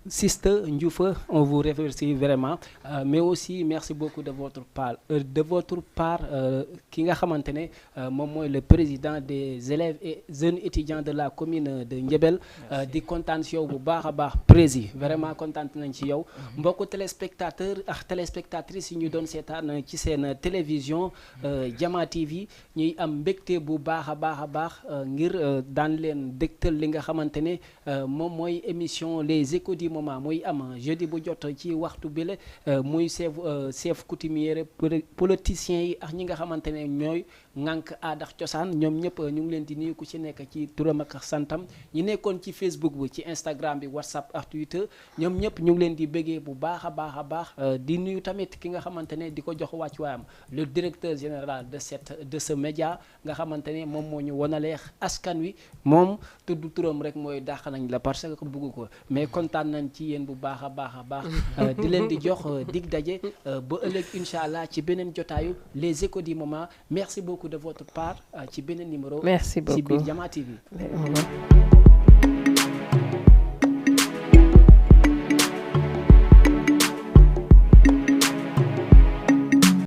Sister Ndioufa, on vous remercie vraiment, mais aussi merci beaucoup de votre part ki nga xamante ne moom mooy le président des élèves et jeunes étudiants de la commune de Ndiébel di kontaan ci yow bu baax a baax prési vraiment kontaan nañ ci yow mbokku téléspectateur ak téléspectatrices yi ñu doon seetaan ci seen télévision Jama TV ñuy am mbégte bu baax a baax ngir daan leen dégtal li nga xamante ne moom mooy émission les échos du moment muy am jeudi bu jot ci waxtu bi la muy chef coutumier politiciens yi ak ñi nga xamante ne ñooy ŋànk aada ak cosaan ñoom ñëpp ñu ngi leen di nuyu ku ci nekk ci turam ak santam ñi nekkoon ci Facebook bi ci Instagram bi WhatsApp ak Twitter ñoom ñëpp ñu ngi leen di bëggee bu baax a baax di nuyu tamit ki nga xamante ne di ko jox wàccuwaayam le directeur général de ce média nga xamante ne moom moo ñu wanaleex askan wi moom tudd turam rek mooy dàq nañ la parce que bugg ko mais kontaan nañ ci yéen bu baax a baax di leen di jox dig daje ba ëllëg incha allah ci beneen jotaayu les échos du moment merci beaucoup de votre part ci beneen numéro. Merci beaucoup ci biir Jama TV.